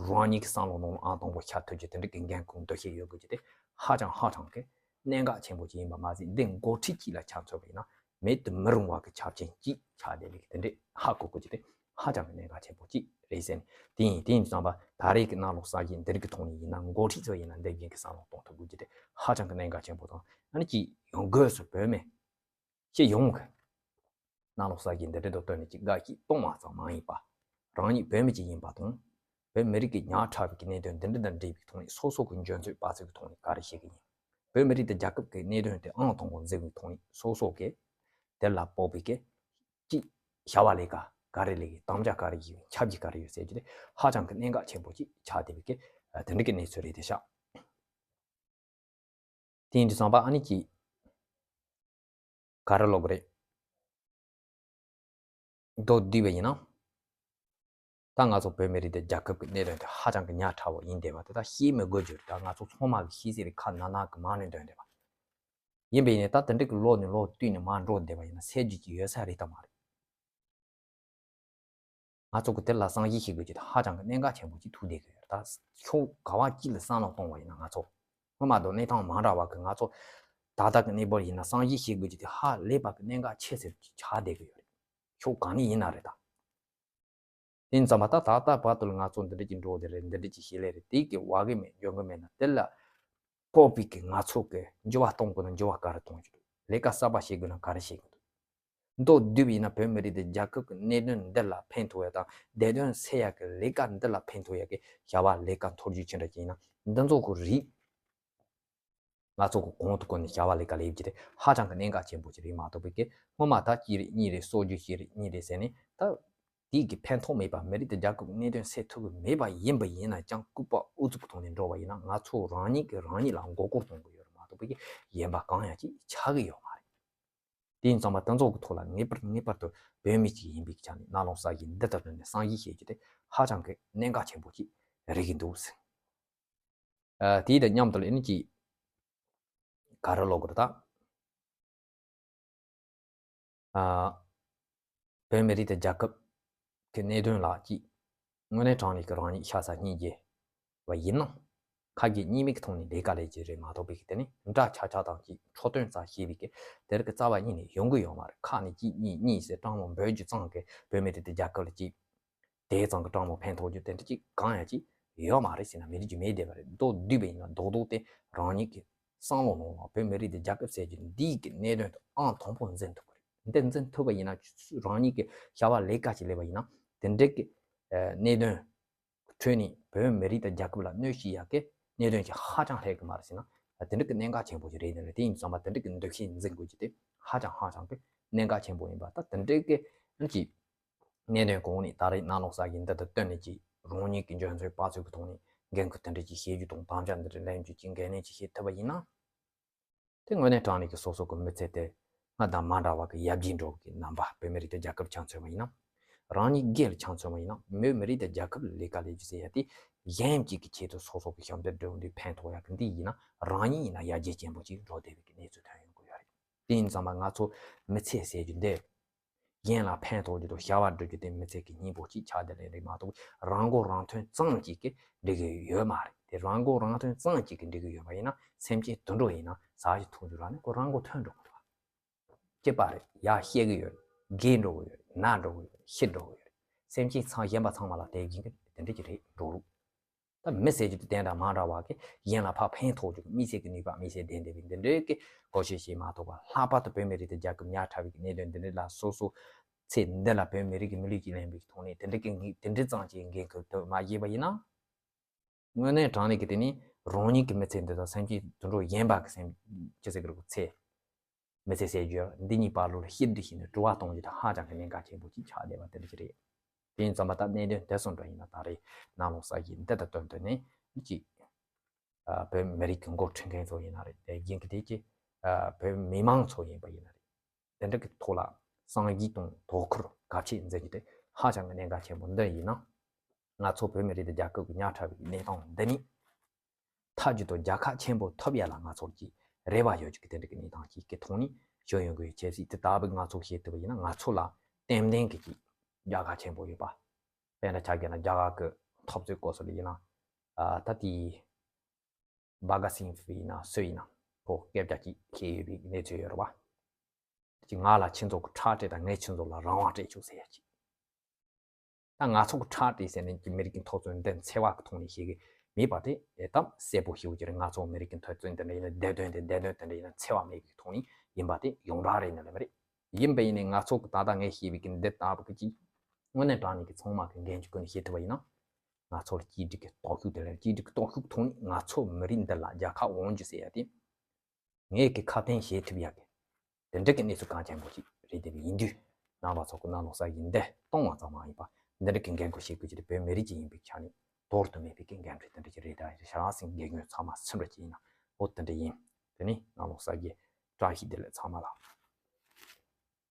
རང་ཉིད་ཀྱི་བསམ་བློ་ནང་ལ་ཨང་དང་པོ་ཆགས་ཐུབ་རྒྱུ་དེ་འདྲ་གི་འགན་ཁུར་འདུ་ཤེས་ཡོད་དགོས་རྒྱུ་དེ་ཧ་ཅང་ཧ་ཅང་གི་གནད་འགག་ཆེན་པོ་ཅིག་ཡིན་པ་མ་ཟད། འདི་འགོ་ཁྲིད་ཅིག་ལ་ཆ་མཚོན་པ་ཡིན་ན་མེད་དུ་མི་རུང་བ་གི་ཆ་རྐྱེན་ཅིག་ཆགས་བསྡད་པའི་གི་དེ་འདྲ་ཧ་གོ་དགོས་རྒྱུ་དེ་ཧ་ཅང་གི་གནད་འགག་ཆེན་པོ་ཅིག་རེད་ཟེར་ནས། དེ་ཡིན་དེ་ཡིན་དུས་ཙམ་པ་ད་རེས་ཀྱི་གནམ་ལོ་གསར་བཞད་འདི་རིགས་ཀྱི་ཐོག་ནས་ཡིན་ན་འགོ་ཁྲིད་ཚོ་ཡིན་ན་འདི་བཞིན་གི་བསམ་བློ་གཏོང་ཐུབ་དགོས་རྒྱུ་དེ་ཧ་ཅང་གི་གནད་འགག་ཆེན་པོ་དང་། ཨ་ནི་ཅིག་ཡང་སྒོས་སུ་བོད་མི་སྤྱི་ཡོངས་ཀྱི་གནམ་ལོ་གསར་བཞད་འདི་འདྲ་དང་བསྟུན་ནས་ཅིག་དགའ་སྐྱིད་གཏོང་བ་ཙམ་མ་ཡིན་པ། རང་ཉིད་བོད་མི་ཅིག་ཡིན་པ་དང་། བོད་མི་རིགས་ཀྱི་ཉག་ཕྲ་བའི་གནད་དོན་འདི་འདྲ་དང་འབྲེལ་བའི་ཐོག་ནས་སོ་སོ་གི་འཇོན་ཚོད་དཔག་ཚོད་ཀྱི་ཐོག་ནས་ག་རེ་བྱེད་ཀྱི་ཡིན། བོད་མི་རིགས་དང་རྒྱལ་ཁབ་ཀྱི་གནད་དོན་དེ་ཨང་དང་པོ་འཛིན་པའི་ཐོག་ནས་སོ་སོ་གིས་དེ་ལ་དཔག་པའི་གི་ཅིག་བྱ་བ་ལས་ཀ་ག་རེ་ལས་ཀྱི་དམ་བཅའ་ག་རེ་ཡིན། ཆབ་ཀྱི་ག་རེ་ཡོད་ཟེར་རྒྱུ་དེ་ཧ་ཅང་གི་གནད་འགག་ཆེན་པོ་ཅིག་ཆགས་བསྡད་པའི་གི་དེ་འདྲ་གི་གནས་ཚུལ་རེད་དེ་ཤག་དེ་ཡིན་དུས་ཙམ་པ་ཨ་ནི་ཅིག་ག་རེ་ལབ་དགོས་རེད། མདོར་བསྡུས་པ་ཡིན་ན། ད་ང་ཚོ་བོད་མི་རིགས་དེ་རྒྱལ་ཁབ་ཀྱི་གནད་དོན་དེ་ཧ་ཅང་གི་ཉག་ཕྲ་བོ་ཡིན་བསྡད་པ་དེ་དག་ཤེས་མི་དགོས་རྒྱུ་རེད། ད་ང་ཚོ་ཚང་མ་གི་ཤེས་གསལ་རེད། ཁ་ནང་ནང་གི་མང་ནས་འདོན་བསྡད་པ་ཡིན་པ་ཡིན་ནའི་ད་དེ་འདྲ་གི་ལོག་ནས་ལོག་བསྟུད་ནས་མར་འགྲོ་བསྡད་པ་ཡིན་ན་སེལ་རྒྱུ་ཅིག་ཡོད་ས་རེད་དམ་མ་རེད། ང་ཚོ་གི་དེ་ལ་བསམ་གཞིག་བྱེད་དགོས་ཀྱི་དེ་ཧ་ཅང་གི་གནད་འགག་ཆེན་པོ་ཅིག་ཐུག་བསྡད་ཀྱི་ཡོད་རེད། ད་ཕྱོགས་ག་བ་གཅིག་ལ་བསམ་བློ་གཏོང་བ་ཡིན་ན་ང་ཚོ་སྔོན་མ་དང་གནས་སྟངས་མ་འདྲ་བ་གི་ང་ཚོ་ད་ལྟ་གི་གནས་བབ་ཡིན་ན་བསམ་གཞིག་བྱེད་དགོས་ཀྱི་དེ་ཧ་ལས་པ་གི་གནད་འགག་ཆེ་ཟེར་གྱི་ཆགས་བསྡད་ཀྱི་ཡོད་རེད། ཕྱོགས་གང་ནས་ཡིན་ན་རེད་ད། དེ་ཙམ་པ་ད་ད་ལྟ་བར་དུ་ལ་ང་ཚོ་འདི་འདྲ་ཅིག་འགྲོ་བསྡད་རེད། འདི་འདྲ་ཅིག་བྱེད་ལེ་རེད། དེ་གི་བ་གི་མེད་འཇོན་གི་མེད་ན་དེ་ལ་ཀོ་པི་གི་ང་ཚོ་གི་འགྱུར་བ་གཏོང་དགོས་ན་འགྱུར་བ་ག་རེ་གཏོང་རྒྱུ་འདུག་ལས་ཀ་གསར་པ་བྱེད་དགོས་ན་ག་རེ་བྱེད་དགོས་འདུག་མདོར་བསྡུས་པ་ཡིན་ན་བོད་མི་རིགས་དེ་རྒྱལ་ཁབ་ཀྱི་གནད་དོན་འདི་ལ་ཕན་ཐོགས་ཡ་དང་བདེ་དོན་སེལ་ཡ་གི་ལས་ཀ་འདི་ལ་ཕན་ཐོགས་ཡ་གི་བྱ་བ་ལས་ཀ་མཐོ་རྒྱུགས་ཅི་འདྲ་ཅིག་ཡིན་ན་འདི་ཚོ་གི་རིགས་ང་ཚོ་གི་གོང་དུ་བཀོད་ནས་བྱ་བ་ལས་ཀ་ལས་ཡོད་ཀྱི་རེད། ཧ་ཅང་གི་གནད་འགག་ཆེན་པོ་ཅིག་རེད་མ་གཏོགས་པའི་གི་སྔོན་མ་ད་གཅིག་རེད་གཉིས་རེད་སྲོལ་རྒྱུན་གཅིག་རེད་གཉིས་རེད་ཟེར་ནས་ད་དེའི་གི་ཕན་ཐོགས་མེད་པ་མི་རིགས་དེ་རྒྱལ་ཁབ་ཀྱི་གནད་དོན་སེལ་ཐུབ་ཀྱི་མེད་པ་ཡིན་པ་ཡིན་ན་ཡང་ལྐུགས་པ་ཨུ་ཚུགས་གི་ཐོག་ནས་འགྲོ་བ་ཡིན་ན་ང་ཚོ་རང་ཉིད་ཀྱིས་རང་ཉིད་ལ་མགོ་སྐོར་གཏོང་གི་ཡོད་རེད་མ་གཏོགས་པའི་གི་གཞན་པ་གང་ཡང་ཅིག་ཆགས་ཀྱི་ཡོད་མ་རེད། དེ་ཡིན་ཙང་མ་དེ་ཚོ་གི་ཐོག་ལ་ངེས་པར་ངེས་པར་དུ་བོད་མི་ཅིག་ཡིན་པའི་ཆ་ནས་གནམ་ལོ་གསར་བཞད་འདི་ལྟ་བུ་ནས་བསམ་གཞིག་བྱེད་རྒྱུ་དེ་ཧ་ཅང་གི་གནད་འགག་ཆེན་པོ་ཅིག་རེད་ཀྱི་འདུག་ཟེར། ཨ་དེའི་དང་མཉམ་དུ་ལ་ཨ་ནི་ཅིག་ག་རེ་ལབ་དགོས་རེད་ད། ཨ་བོད་མི་རིགས་དང་རྒྱལ་ཁབ་ཀྱི་གནད་དོན་ལ་ཅིག་དངོས་གནས་དྲང་གནས་ཀྱི་རང་ཉིད་ཤ་ཚ་སྙིང་རྗེ་བ་ཡིན་ན། ཁ་རྗེ་གཉིས་མེད་ཀྱི་ཐོག་ནས་ལས་ཀ་ལས་ཀྱི་རེད་མ་གཏོགས་པའི་གི་དེ་ནི་འདྲ་ཆགས་ཆགས་དང་གཅིག་འཕྲོད་བསྟེན་རྩ་ཤེས་པའི་གི་དེ་རིགས་ཀྱི་རྩ་བ་ཉིད་ནས་ཡོང་གི་ཡོད་མ་རེད། ཁ་ནས་གཅིག་གཉིས་གཉིས་ཟེར་སྤྲང་མོ་འབོད་རྒྱུ་ཙང་གི་བོད་མི་རིགས་དེ་རྒྱལ་ཁབ་ལ་གཅིག་དེ་ཙང་གི་སྤྲང་མོ་ཕན་ཐོགས་རྒྱུ་དེ་འདྲ་གཅིག་གང་ཡང་གཅིག་ཡོད་མ་རེད་ཟེར་ན་མི་རིགས་ཀྱི་མེད་བསྡད་པ་རེད། མདོར་བསྡུས་པ་ཡིན་ན་རྡོག་རྡོག་དེ་རང་ཉིད་ཀྱི་བསམ་བློ་ནང་ལ་བོད་མི་རིགས་དེ་རྒྱལ་ཁབ་ཟེར་རྒྱུ་འདིའི་གི་གནད་དོན་དུ་ཨང་དང་པོ་འཛིན་ཐུབ་ཀྱི་རེད། འདི་འཛིན་ཐུབ་པ་ཡིན་ན་རང་ཉིད་ཀྱི་བྱ་བ་ལས་ཀ་ཞིག་ལས་པ་ཡིན་ན་དེ་འདྲའི་གི་གནད་དོན་ཁྲོད་ནས་བོད་མི་རིགས་དང་རྒྱལ་ཁབ་ལ་གནོད་སྐྱེལ་ཡག་གི་གནད་དོན་ཅིག་ཧ་ཅང་སླེབས་ཀྱི་མ་རེད་ཟེར་ན། དེ་འདྲ་གི་གནད་འགག་ཆེན་པོ་ཅིག་རེད་ནི་རེད། དེ་ཡིན་ཙང་མ་དེ་འདྲ་གི་འདུ་ཤེས་འཛིན་དགོས་ཀྱི་དེ་ཧ་ཅང་ཧ་ཅང་གི་གནད་འགག་ཆེན་པོ་ཡིན་པ། ད་དེ་འདྲ་གི་ཨ་ནི་ཅིག་གནད་དོན་གོང་ནས་ད་རེས་ནང་ལོགས་ས་ཡིན་འདི་དང་བསྟུན་ནས་ཅིག་རང་ཉིད་ཀྱི་འཇོན་ཚོད་དཔག་ཚོད་ཀྱི་ཐོག་ནས་འགན་ཁུར་དེ་འདྲ་ཅིག་བཞེས་རྒྱུ་དང་དམ་བཅའ་འདི་འདྲ་ལེན་རྒྱུ་ཅིག་འགན་ལེན་ཅིག་བྱེད་ཐུབ་པ་ཡིན་ན། དེ་དངོས་གནས་དྲང་གནས་ཀྱི་སོ་སོ་གི་མི་ཚེ་དེ་སྔར་དང་མ་འདྲ་བ་གི་ཡར་རྒྱས་འགྲོ་གི་རྣམ་པ། བོད་མི་རིགས་དང་རྒྱལ་ཁབ་ཆ་མཚོན་པ་ཡིན་ན། རང་ཉིད་སྒེར་ལ་ཆ་མཚོན་པ་ཡིན་ན། མོས་མི་རིགས་དང་རྒྱལ་ཁབ་ལ་ལས་ཀ་ལས་རྒྱུ་ཟེར་ཡ་དེ་གཞན་གཅིག་གི་ཆེད་དུ་སོ་སོ་གི་ཞབས་འདེགས་སྒྲུབ་འདི་ཕན་ཐོགས་ཡག་གི་འདི་ཡིན་ན་རང་ཉིད་ཡིན་ན་ཡར་རྒྱས་ཆེན་པོ་ཅིག་འགྲོ་བསྡད་པའི་གི་གནས་ཚུལ་ཐོན་ཡོང་གི་ཡོད་རེད། དེ་ཡིན་ཙང་མ་ང་ཚོ་མི་ཚེ་ཟེར་རྒྱུ་འདི། གཞན་ལ་ཕན་ཐོགས་རྒྱུ་དང་བྱ་བ་སྒྲུབ་རྒྱུ་དེ་མི་ཚེ་གི་སྙིང་པོ་གཅིག་ཆགས་བསྡད་ལེ་རེད་མ་གཏོགས་རང་མགོ་རང་ཐོན་ཙམ་གཅིག་གིས་འགྲིག་གི་ཡོད་མ་རེད། དེ་རང་མགོ་རང་ཐོན་ཙམ་གཅིག་གིས་འགྲིག་གི་ཡོད་པ་ཡིན་ན་སེམས་ཅན་དུད་འགྲོ་ཡིན་ན་ཟ་ཞིག་འཐུང་རྒྱུ་རག་ནས་ཁོ་རང་མགོ་ཐོན་འགྲོ་གི་འདུག་བ། སྐྱིད་པ་རེད། ཡར་བཤད་གི་ཡོད་རེད། རྒས་འགྲོ་གི་ཡོད་རེད། ན་འགྲོ་གི་ཡོད་རེད། ཤི་འགྲོ་གི་ཡོད་རེད། སེམས་ཅན་ཚང་གཞན་པ་ཚང་མ་ལ་དེ་བཞིན་གི་དེ་འདྲ་གི་རེད་འགྲོ་ལུགས། ད་མི་ཟེར་རྒྱུ་དེ་དེ་འདྲ་མ་འདྲ་བ་གི་གཞན་ལ་ཕར་ཕན་ཐོགས་རྒྱུ་གི་དམིགས་བསལ་གི་ནུས་པ་དམིགས་བསལ་ལྡན་བསྡད་པའི་འདི་འདྲའི་གི་གོ་ཤེས་ཤེས་མ་གཏོགས་པ། ལྷག་པར་དུ་བོད་མི་རིགས་དེ་རྒྱལ་ཁབ་ཉག་ཕྲ་བའི་གི་གནད་དོན་འདི་འདྲ་ལ་སོ་སོ་ཚེ་འདི་ལ་བོད་མི་རིགས་ཀྱི་མི་ལུས་ཀྱི་ལེན་པའི་ཐོག་ནས་དེ་འདྲ་གི་ངེས་དེ་འདྲ་ཙམ་གྱི་འགན་ཁུར་དུ་མ་བཞེས་པ་ཡིན་ན། དངོས་གནས་དྲང་གནས་ཀྱི་དེ་ནི་རང་ཉིད་ཀྱི་མི་ཚེ་འདི་དང་སེམས་ཅན་དུད་འགྲོ་གཞན་པ་གི་སེམས་ཅི་ཟེར་གི་རེད་གོ་ཚེ། མི་ཚེ་ཟད་རྒྱུ་འདི་གཉིས་བར་ལོ་ལ་ཤེས་སྒྲིག་བྱས་ནས་དྲི་བ་གཏོང་རྒྱུ་དེ་ཧ་ཅང་གི་གནད་འགག་ཆེན་པོ་ཅིག་ཆགས་བསྡད་པ་དེ་འདྲ་ཞིག་རེད། དེ་ཡིན་ཙང་མ་ད་གནད་དོན་དེ་ཚོ་འདྲ་ཡིན་ན་ད་རེས་ནང་ལོགས་ས་ཡིན་འདི་དང་བསྟུན་ཏེ་ནས་གཅིག་བོད་མི་རིགས་ཀྱི་འགོ་ཁྲིད་མཁན་ཚོ་ཡིན་ན་རེད། དེ་རྒྱུན་གྱི་དེ་གཅིག་བོད་མི་མང་ཚོ་ཡིན་པ་ཡིན་ན་རེད། དེ་འདྲ་གི་ཐོག་ལ་སངས་རྒྱས་དང་དོ་ཁུར་གལ་ཆེ་མཛད་རྒྱུ་དེ་ཧ་ཅང་གི་གནད་འགག་ཆེན་པོ་འདི་ཡིན་ན། ང་ཚོ་བོད་མི་རིགས་དང་རྒྱལ་ཁབ་ཀྱི་ཉག་ཕྲ་བའི་གནས་སྟངས་འདི་ནི། མཐའ་གཅིག་ཏུ་རྒྱལ་ཁ་ཆེན་པོ་ཐོབ་ཡ་ལ་ང་ཚོར་གྱི་རེ་བ་ཡོད་ཀྱི་དེ་འདྲ་གི་གནས་སྟངས་ཤིག་གི་ཐོག་ནས་ཞུ་ཡོང་གི་ཡོད། ཆེ་སྲིད་དེ་ལྟ་བུ་ང་ཚོ་ཤེས་ཐུབ་པ་ཡིན་ན་ང་ཚོ་ལ་ཏན་ཏན་གྱི་ཀྱི་རྒྱལ་ཁ་ཆེན་པོ་ཡོད་པ། དཔེར་ན་ཆ་བཞག་ན་རྒྱ་གར་གྱི་འཐབ་རྩོད་སྐབས་སུ་ལ་ཡིན་ན། ཨ་ད་དེའི་བྷ་ག་སིང་ཡིན་ན་སུ་ཡིན་ན་ཁོ་སྐད་ཆ་ཅིག་བཤད་ཡོད་པའི་གནས་ཚུལ་ཡོད་རེད་བ། ཅིག་ང་ལ་ཁྱེད་ཚོ་གི་ཁྲག་སྤྲད་དང་ངས་ཁྱེད་ཚོ་ལ་རང་དབང་སྤྲད་ཆོག་ཟེར་ཡ་ཅིག་ད་ང་ཚོ་གི་ཁྲག་སྤྲད་ཟེར་ནས་ཀྱི་མི་རིགས་ཀྱི་འཐབ་རྩོད་འདི་འཚེ་བ་གི་ཐོག་ནས་བྱེད་གི་མེད་པ་དེ་ཨེ་ད་གསལ་པོ་ཞེ་པོ་ཅིག་རེད། ང་ཚོ་མི་རིགས་ཀྱི་འཐབ་རྩོད་འདི་འདྲ་ཡིན་ན་བདེ་དོན་དེ་བདེ་དོན་དེ་འདྲ་ཡིན་ན་འཚེ་བ་མེད་གི་ཐོག་ནས་ཡིན་པ་དེ་ཡོངས་གྲགས་རེད་ནི་ལ་མི་རེད། ཡིན་པ་ཡིན་ནའི་ང་ཚོ་གི་ད་ལྟ་ངས་བཤད་པའི་གི་འདི་ལྟ་བུ་གི་ཅིག་དངོས་གནས་དྲང་གནས་ཀྱི་ཚང་མ་གི་འགན་གཅིག་ཀུན་ནས་བཤད་ཐུབ་པ་ཡིན་ན། ང་ཚོར་གཅིག་སྒྲིལ་གྱི་སྟོབས་ཤུགས་དེ་ལ་གཅིག་སྒྲིལ་གྱི་སྟོབས་ཤུགས་ཐོག་ནས་ང་ཚོ་མི་རིགས་འདི་ལ་རྒྱལ་ཁ་དབང་རྒྱུ་ཟེར་ཡ་དེ། ངས་ཀྱི་ཁ་གཏན་བྱེད་ཐུབ་ཡག་གི་དེ་འདྲ་གི་གནས་ཚུལ་གལ་ཆེན་པོ་ཅིག་རེད། དེ་བས་ཡིན་དུས་ནང་པ་ཚོ་གི་ནང་ལོགས་ས་ཡིན་འདི་གཏོང་བ་ཙམ་མ་ཡིན་པ་འདི་འདྲ་གི་འགན་ཁུར་བཞེས་དགོས་ཀྱི་རེད། བོད་མི་རིགས་ཅིག་ཡིན་པའི་ཆ་ནས་དོར་དུ་མེད་པའི་གི་འགན་འཁྲི་དེ་འདྲ་ཅིག་རེད། ད་ཤ་རང་སེང་དགེ་རྒན་ཚང་མ་སུ་འདྲ་ཅིག་ཡིན་ན་འོ་དེ་འདྲ་ཡིན། དེ་ནི་ནང་ལོགས་ས་གི་བཀྲ་ཤིས་བདེ་ལེགས་ཚང་མ་ལ།